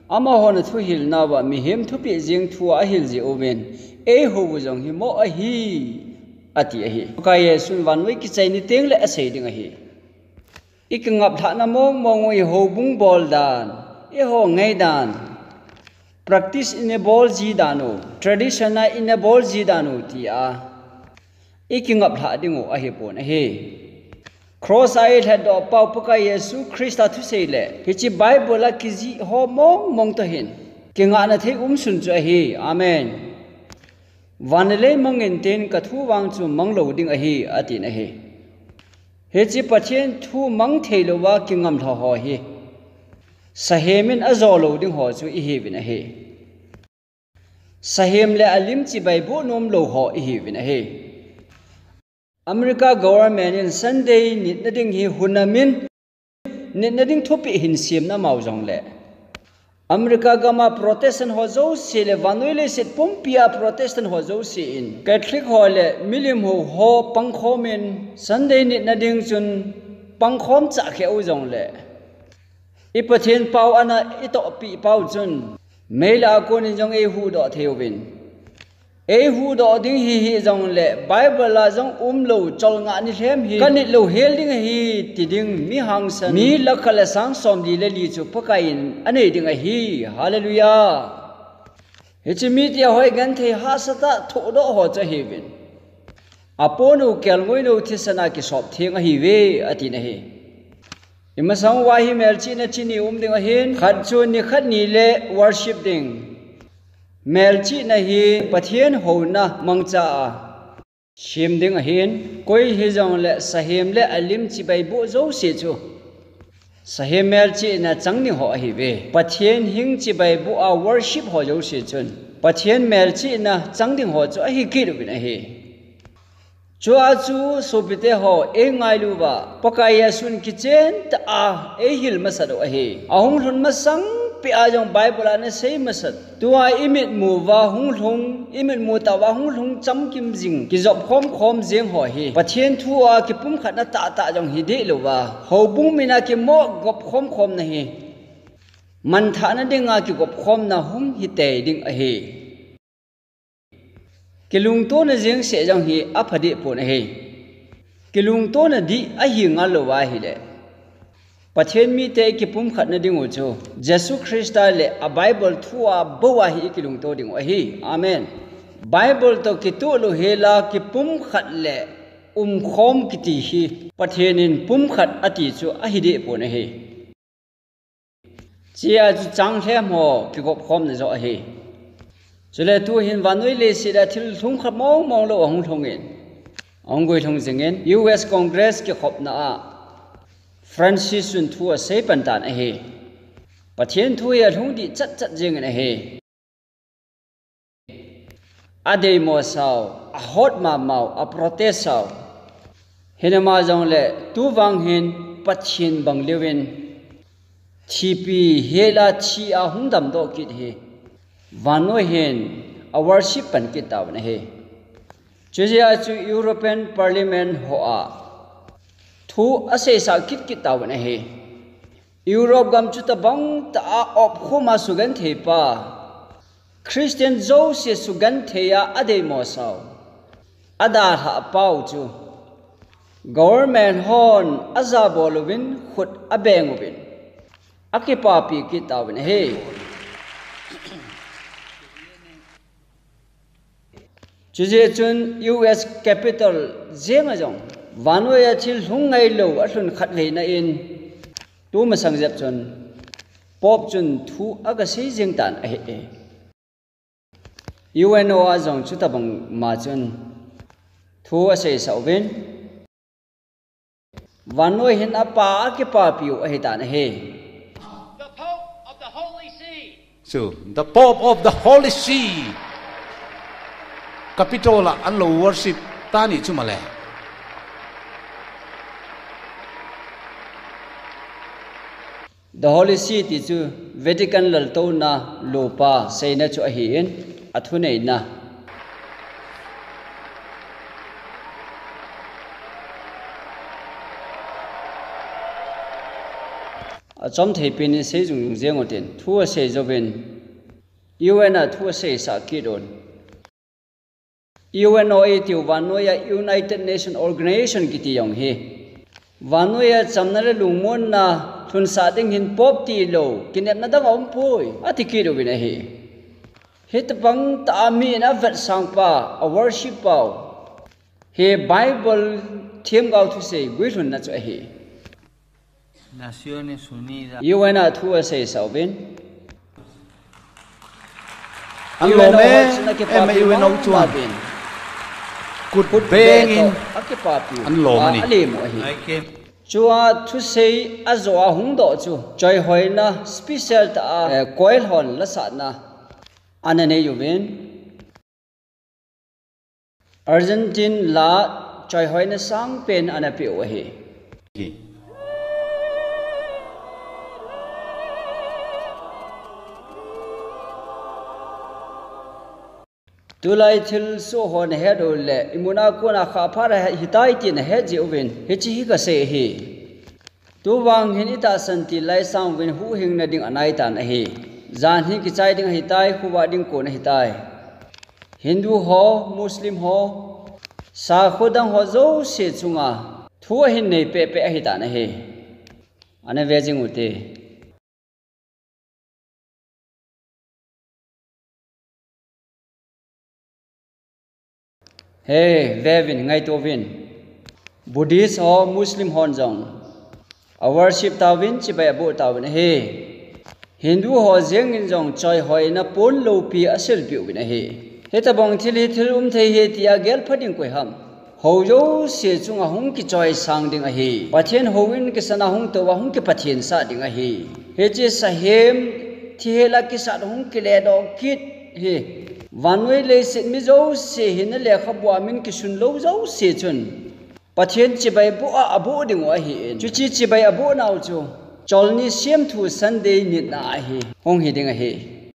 Amahon athuhilnauva mihem thupeh jeng thu ahil jeh uvin, eihou u jong himo ahi, ati ahi. Pakai Jesun vannoi kichai ni tengle asei ding ahi. Ikingaplhahna mongmong u, ihoubung bol dan, ihou ngaidan, practice ina bol ji dan u, tradition a ina bol ji dan u tia ikingaplhah ding u ahipon ahi. Cross a ilhatdoh pau Pakai Jesu Christa thusei le hiche Bible a kijih ho mongmong toh hin kingahna thei umsun chu ahi. Amen. Van le lei mangin tin kathu vang chu manglou ding ahi, atin ahi. Hiche Pathen thu mangthei louva kingamlha ho hi sahem in ajolou ding ho chu ihiuvin ahi. Sahem le alim chibai boh nomlou ho ihiuvin ahi. America government in Sunday nitna ding hi hunamin Nitna ding thupeh hin semna mau jongle, America gam a Protestant ho jouse le vannoi leiset pumpi a Protestant ho jouse in Catholic ho le milim hou ho pangkhom in Sunday nitna ding chun pangkhom chah kheh u jongle, i Pathen pao ana i tohpeh pau chun meilha a kon in jong ei huhdoh thei uvin. Ei huhdoh ding hi hih jongle Bible a jong umlou cholngah nilhem hi ka nit lou hel ding ahi ti ding mi hangsan, mi lakh khat le sang somli le li chu Pakai in anei ding ahi. Hallelujah. Hiche mite a hoi genthei hahsatah thohdoh ho chu ahiuvin. Aponou kelngoinou thisan a kisop theng ahiuve, atin ahi. Imasang uva hi melchihna chi ni um ding ahin, khat chu nikhat ni le worship ding. Melchihna hi Pathen houna mangcha a sem ding ahin, koi hijongle sahem le alim chibai boh jouse chu sahem melchihna chang ding ho ahiuve. Pathen hing chibai boh a worship ho jouse chun Pathen melchihna chang ding ho chu ahi kit uvin ahi. Chua chu sopite ho, ei ngailu uva, Pakai a sun kichen tah a ei hil masat u ahi. Ahung lhun masang peh a jong Bible a ana sei masat, tua i mitmu uva hung lhung, i mitmu tah uva hung lhung chamkim jing, kijop khomkhom jeng ho hi Pathen thu a kipumkhatna tahtah jong hi deh louva, houbung min a kimoh gop khomkhomna hi manthahna dinga kigop khomna hung hitei ding ahi. Kilungtona jengseh jong hi apha deh pon ahi. Kilungtona dih ahi ngal louva ahile, Pathen mite kipumkhatna ding u chu Jesu Christa le a Bible thu a bou a hi i kilungto ding u ahi. Amen. Bible toh kitoh louhel a kipumkhat le umkhom kiti hi Pathen in pumkhat ati chu ahi deh pon ahi. Chea chu changlhem ho kigop khomna joh ahi. Chule tuhin vannoi leiset a thil lhung khat mongmong lou ahung lhung in, ahung guilhung jing in, U S Congress kikhopna a Francis chun thu asei pan tan ahi. Pathen thu hi alhung dih chatchat jeng in ahi. Adeimo sau, ahot mamau, a protest sau. Hinama jongle tuvang hin Pathen bang liu in thipi hel a thi a hung damdoh kit hi vannoi hin a worship pan kit tauvin ahi. Chujeh a chu European Parliament ho a thu aseisah kit kit tauvin ahi. Europe gam chutabang tah a opkhum a sugenthei pa, Christian jouse sugenthei a adeimo sau, adalhah pau chu government hon ajabol uvin khut abeng uvin akipapi kit tauvin ahi. Chujeh chun U S Capitol jeng a jong vannoi a thil lhung ngailou alhun khatveina in tumasang jep chun Pope chun thu agasei jeng tan ahi. U N O a jong chutabang ma chun thu aseisah uvin, vannoi hin apa akipapiu ahitan ahi. The Pope of the Holy See. Chu, the Pope of the Holy See. Capitol a anlou worship tani chu male. The Holy See ti chu Vatican laltouna loupa seina chu ahin, athuneina. Achomthei pen in sei jung jung jeng utin, thu asei jouvin, U N a thu aseisah kit un. U N O itiu vannoi a United Nation Organization kiti jong hi, vannoi a chamna le lungmonna lhunsah ding hin Pope tilou kinepna dang aumpoi, ati kit uvin ahi. Hitabang tah a mi in avetsang pa, a worship pau hi Bible themgao thusei guilhunna chu ahi. Naciones Unidas. U N a thu aseisah uvin. Anlom e, em e U N O chuan. Kut bengin anlom a ni. Chua thusei ajoh a hungdoh chu choihoina special tah a, eh, choir hon lasahna ana nei uvin. Argentine la choihoina sangpen ana peh u ahi. Tulai thilsoh ho nahet uleh, imun a kona khaphat a hitai ti nahet jeh uvin, hiche hi kasei ahi. Tuvang hin itahsan til lai sang uvin huhhingna ding anaitan ahi. Jan hi kichai ding ahitai, khovah ding kon ahitai. Hindu ho, Muslim ho, sakho dang ho jouse chunga thu ahin nei pehpeh ahitan ahi. Ana ve jing ute. He, veuvin, ngaito uvin. Buddhist ho, Muslim hon jong a worship tauvin, chibai aboh tauvin ahi. Hindu ho jengin jong choihoina pon loupi asilpeh uvin ahi. Hitobang thil hi thil umthei ahi tia gelpha ding koi ham? Hou jouse chunga hung kichoisang ding ahi. Pathen houin kisana hung touva hung kipathensah ding ahi. Hiche sahem thihela kisat hung kiledoh kit hi vannoi leiset mi jouse hina lekhabua min kisun lou jouse chun Pathen chibai boh a aboh dingu ahin. Chuche chibai abohnau chu Cholni semthu Sunday nitna ahi. Hung hi ding ahi.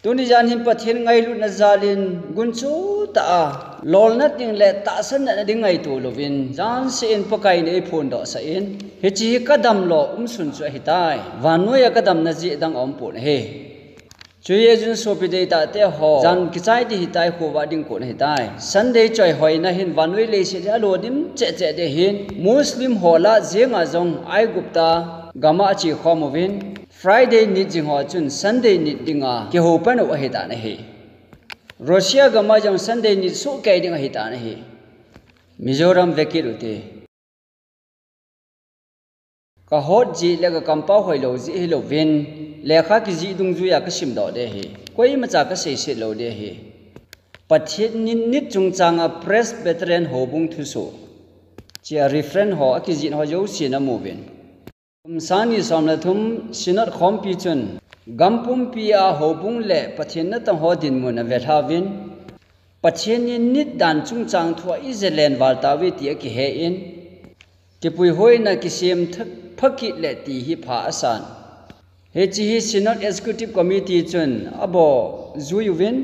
Tuni jan hin Pathen ngailutna jalin gunchu tah a lolna ding le tahsan natna ding ngaito louvin, janseh in Pakaiyin eiphondohsah in, hiche hi kadamlo umsun chu ahitai. Vannoiya kadamna jeh dang aumpon ahi. Chuin sopi deitahte ho, jan kichai ding ahitai, khovah ding kon ahitai. Sunday choihoina hin vannoi leiset hi alodim cheh cheh ding ahin, Muslim ho lah jenga jong Aigupta gama achekhom uvin, Friday nit jing ho chun Sunday nit dinga kihoupan u ahitan ahi. Russia gama jong Sunday nit sohkei ding ahitan ahi. Mizoram vekit ute. Kahot jeh le kakampao hoilou jeh hilouvin, lekha kijih dungjuiya kasimdoh ding ahi. Koimacha kaseiset lou ding ahi. Pathen ni nit chungchanga Presbyterian houbung thusoh, chia reference ho akijih ho jousen amuvin. Kum sang ni som le thum Synod khompi chun, gam pumpia houbung le Pathen natong ho dinmun avelhauvin, Pathen ni nit dan chungchang thua ijat len val tauve ti akihen, kipuihoina kisem thak phakit le ti hi pha asan. Hiche hi Synod Executive Committee chun abohjuiyuvin,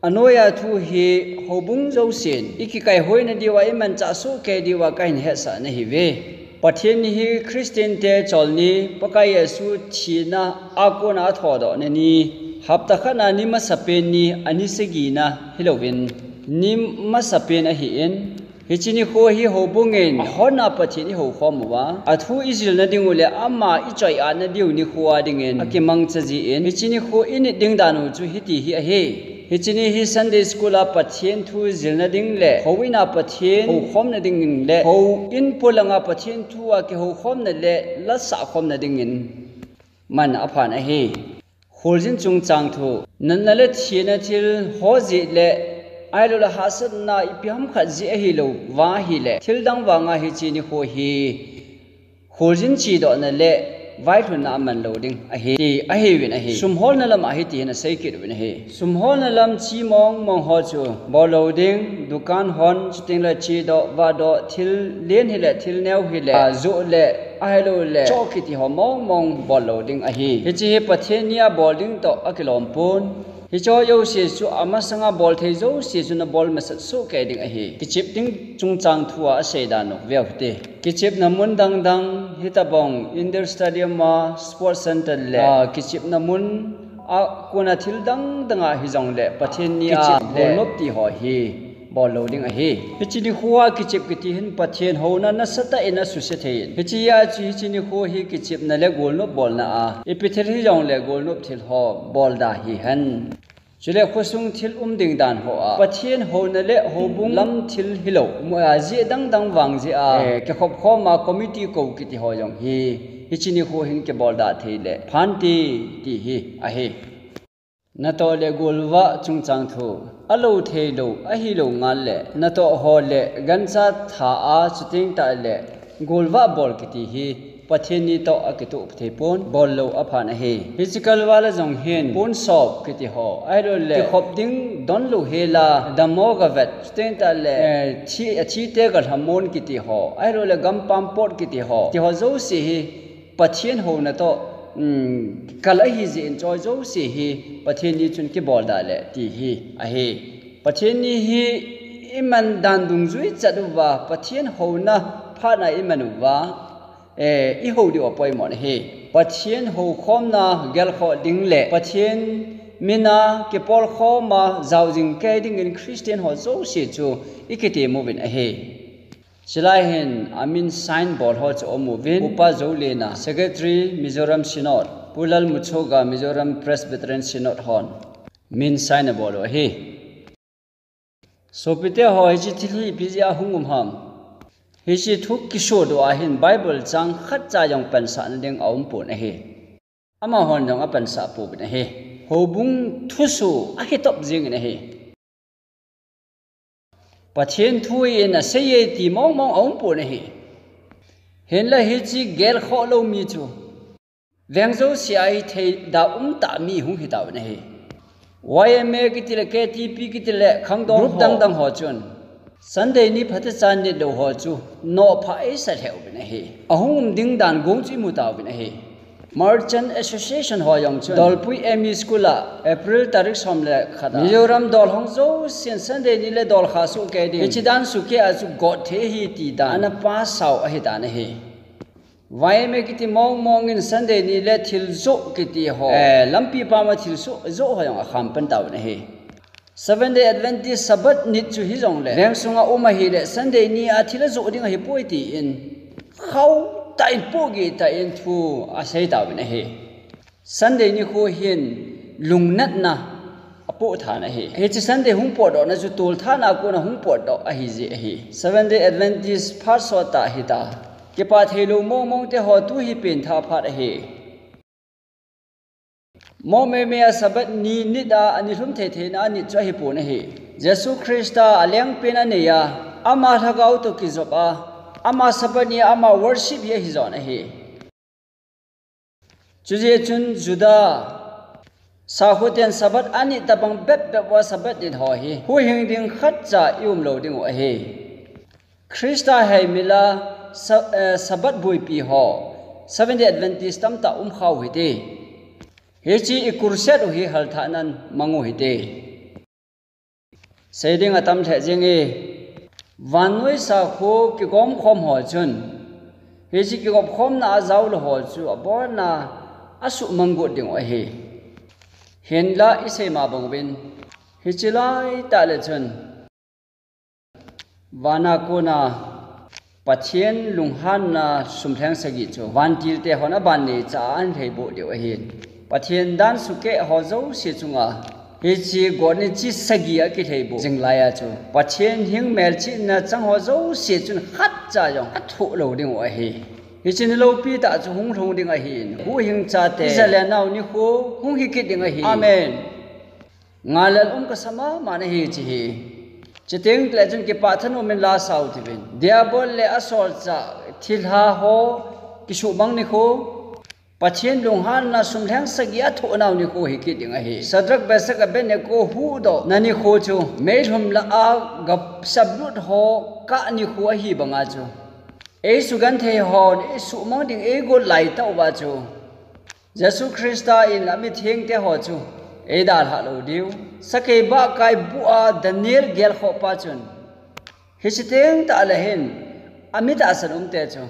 anoiya thu hi houbung jousen ikikaihoina diuva, imanchah sohkei diuva kahin hetsah nahiuve. Pathen ni hi Christian te cholni, Pakai Jesu thina a kona athodohna ni, hapta khatna ni masapen ni, ani sagina hilouvin, ni masapen ahin, hiche nikho hi houbungin ahotna Pathen ihoukhom uva, athu ijilna dingu le ama ichoiatna diu nikho a dingin akimangcha jin, hiche nikho init ding danu chu hiti hi ahi. Hiche ni hi Sunday School a Pathen thu jilna ding le houin a Pathen houkhomna dingin le houin polanga Pathen thua kihoukhomna le lasah khomna dingin man aphan ahi. Kholjin chungchang thu, natna le thina thil ho jeh le, ahiloule hahsatna ipi ham khat jeh ahilouva ahile, thil dang vanga hiche nikho hi kholjin chedohna le vailhunna aman lou ding ahi, ti ahiuvin ahi. Sumholna lama hitihin aseikit uvin ahi. Sumholna lam che mong mong ho chu bol lou ding, dukan hon, chutengle chedoh, vahdoh, thil len hile, thil neo hile, ajoh le, ahiloule choh kiti ho mong mong bol lou ding ahi. Hiche hi Pathen nia bol ding toh akilom pon. Hiche ho jouse chu amasanga bolthei jouse chu nabol masat sohkei ding ahi. Kichep ding chungchang thua asei dan u veu hite. Kichepna mun dang dang, hitobang Indoor Stadium a, Sports Centre le, ah, kichepna mun a kona thil dang danga hijongle Pathen nia kichep le golnop ti ho hi bol lou ding ahi. Hiche nikhoa kichep kiti hin Pathen houna nasatah in asuse thei in, hichea chu hiche nikho hi kichepna le golnop bolna a, ipi thil hijongle golnop thil ho bolda hihen. Chule khosung thil um ding dan hoa Pathen houna le houbung lam thil hilou, jeh dang dang vang jeh a, eh, kikhop khoma committee kou kiti ho jong hi hiche nikho hin kibolda thei le phante ti hi ahi. Natoh le golvah chungchang thu, alou theilou, ahilou ngal le, natoh ho le gancha tha a, chuteng tah le golvah bol kiti hi Pathen ni toh akitoh thei pon, bol lou aphan ahi. Hiche kalval a jong hin pon sop kiti ho, ahiloule kikhop ding donlou hela, dammo gavet, chuteng tah le, eh, thi, athite galhamon kiti ho, ahiloule gampam pot kiti ho, ti ho jouse hi Pathen houna toh um, kal ahi jeh in choi jouse hi Pathen ni chun kibol da le ti hi ahi. Pathen ni hi iman dan dungjui chat uva, Pathen houna phatna iman uva, eh, i ho diu apoimo ahi. Pathen houkhomna gelkhoh ding le Pathen mina kipolkhom a jaojing kei dingin Christian ho jouse chu i kitem uvin ahi. Chulai hin amin sign bol ho chu aum uvin, Upa Zolena, Secretary, Mizoram Synod, Pu Lalmuchoga, Mizoram Presbyterian Synod hon min sign abol u ahi. Sopite ho, hiche thil hi ipi jeh a hung um ham? Hiche thu kisodoh a hin Bible chang khatcha jong pansahna ding aumpon ahi. Amahon jong apansah pouvin ahi. Houbung thusoh ahi top jengin ahi. Pathen thu in aseiye ti mongmong aumpon ahi. Hinla hiche gelkhoh lou mi chu veng jouse a hithei da umtah mi hung hitauvin ahi. Y M A kiti le K T P kiti le khangdong group ho, dangdang ho chun Sunday ni phatechan nit lou ho chu nohphah eisa lheh uvin ahi. Ahung um ding dan gong chu imu tauvin ahi. Merchant Association ho jong chun Dolpui M E School a April tarik som le khat a Mizoram dol hong jousen Sunday ni le dol kha soh kei ding, hiche dan sukeh a chu got thei ahi ti dan ana pass out ahi dan ahi. Y M A kiti mongmong in Sunday ni le thil joh kiti ho, eh, lampi pam a thil joh, joh ho jong akham pan tauvin ahi. Seventh Day Adventist Sabbath nit chu hijongle veng sunga um ahile Sunday ni a thil ajoh ding ahipoi tin khauh tah in pohgih tah in thu asei tauvin ahi. Sunday nikho hin lungnatna apoh than ahi. Hiche Sunday hung potdohna chu tolthat a kona hung potdoh ahi jeh ahi. Seventh Day Adventist phat sot tah hita. Kipah theilou mongmong te ho tu hi pengthah phat ahi. Moh meimei a Sabbath ni nit a ana lhum thei theina a nit chu ahipon ahi. Jesu Christa alengpen anei a, ama lhagao toh kijop a, ama Sabbath ni a ama worship hi ahi jon ahi. Chujeh chun Juda sakhoten Sabbath anit tobang bep bep uva Sabbath nit ho hi huhhing ding khatcha i um lou diu ahi. Christa heimil a Sa-, eh, Sabbath boipi ho Seventh Day Adventist tamtah um khau hite. Hiche i crusade u hi halthahnan mang u hite. Sei ding atam lheh jenge. Vannoi sakho kigom khom ho chun hiche kigop khomna a jao lou ho chu abonna asuhmang got diu ahi. Hinla isei ma bang uvin hiche laitah le chun vana kona Pathen lunghanna sum lheng sagi chu vantil te hon aban neicha a ahin lheiboh diu ahin. Pathen dan sukeh ho jouse chunga hiche got ni chi sagi a kilheiboh jing lai a chu Pathen hing melchihna chang ho jouse chun khatcha jong athoh lou diu ahi. Hiche ni loupi tah chu hung lhung ding ahin. Huhhing chate, ija le nao nikho hung hikit ding ahi. Amen. Ngai lel um kasa mama nahi hiche hi. Chuteng le chun kipah thanom in la sao uvin. Diabol le asolchah thilha ho kisuhmang nikho, Pathen lunghanna sum lheng sagi athoh nau nikho hikit ding ahi. Shadrach, Meshach, Abednego huhdohna nikho chu meilhum lah a gapsaplut ho kah nikho ahi banga chu eisugenthei hon eisuhmang ding eigot laitah uva chu Jesu Christa in amithengte ho chu eidalhah lou diu. Sakei bahkai buh a Daniel gelkhohpa chun hiche teng tah le hin amitahsan umte chu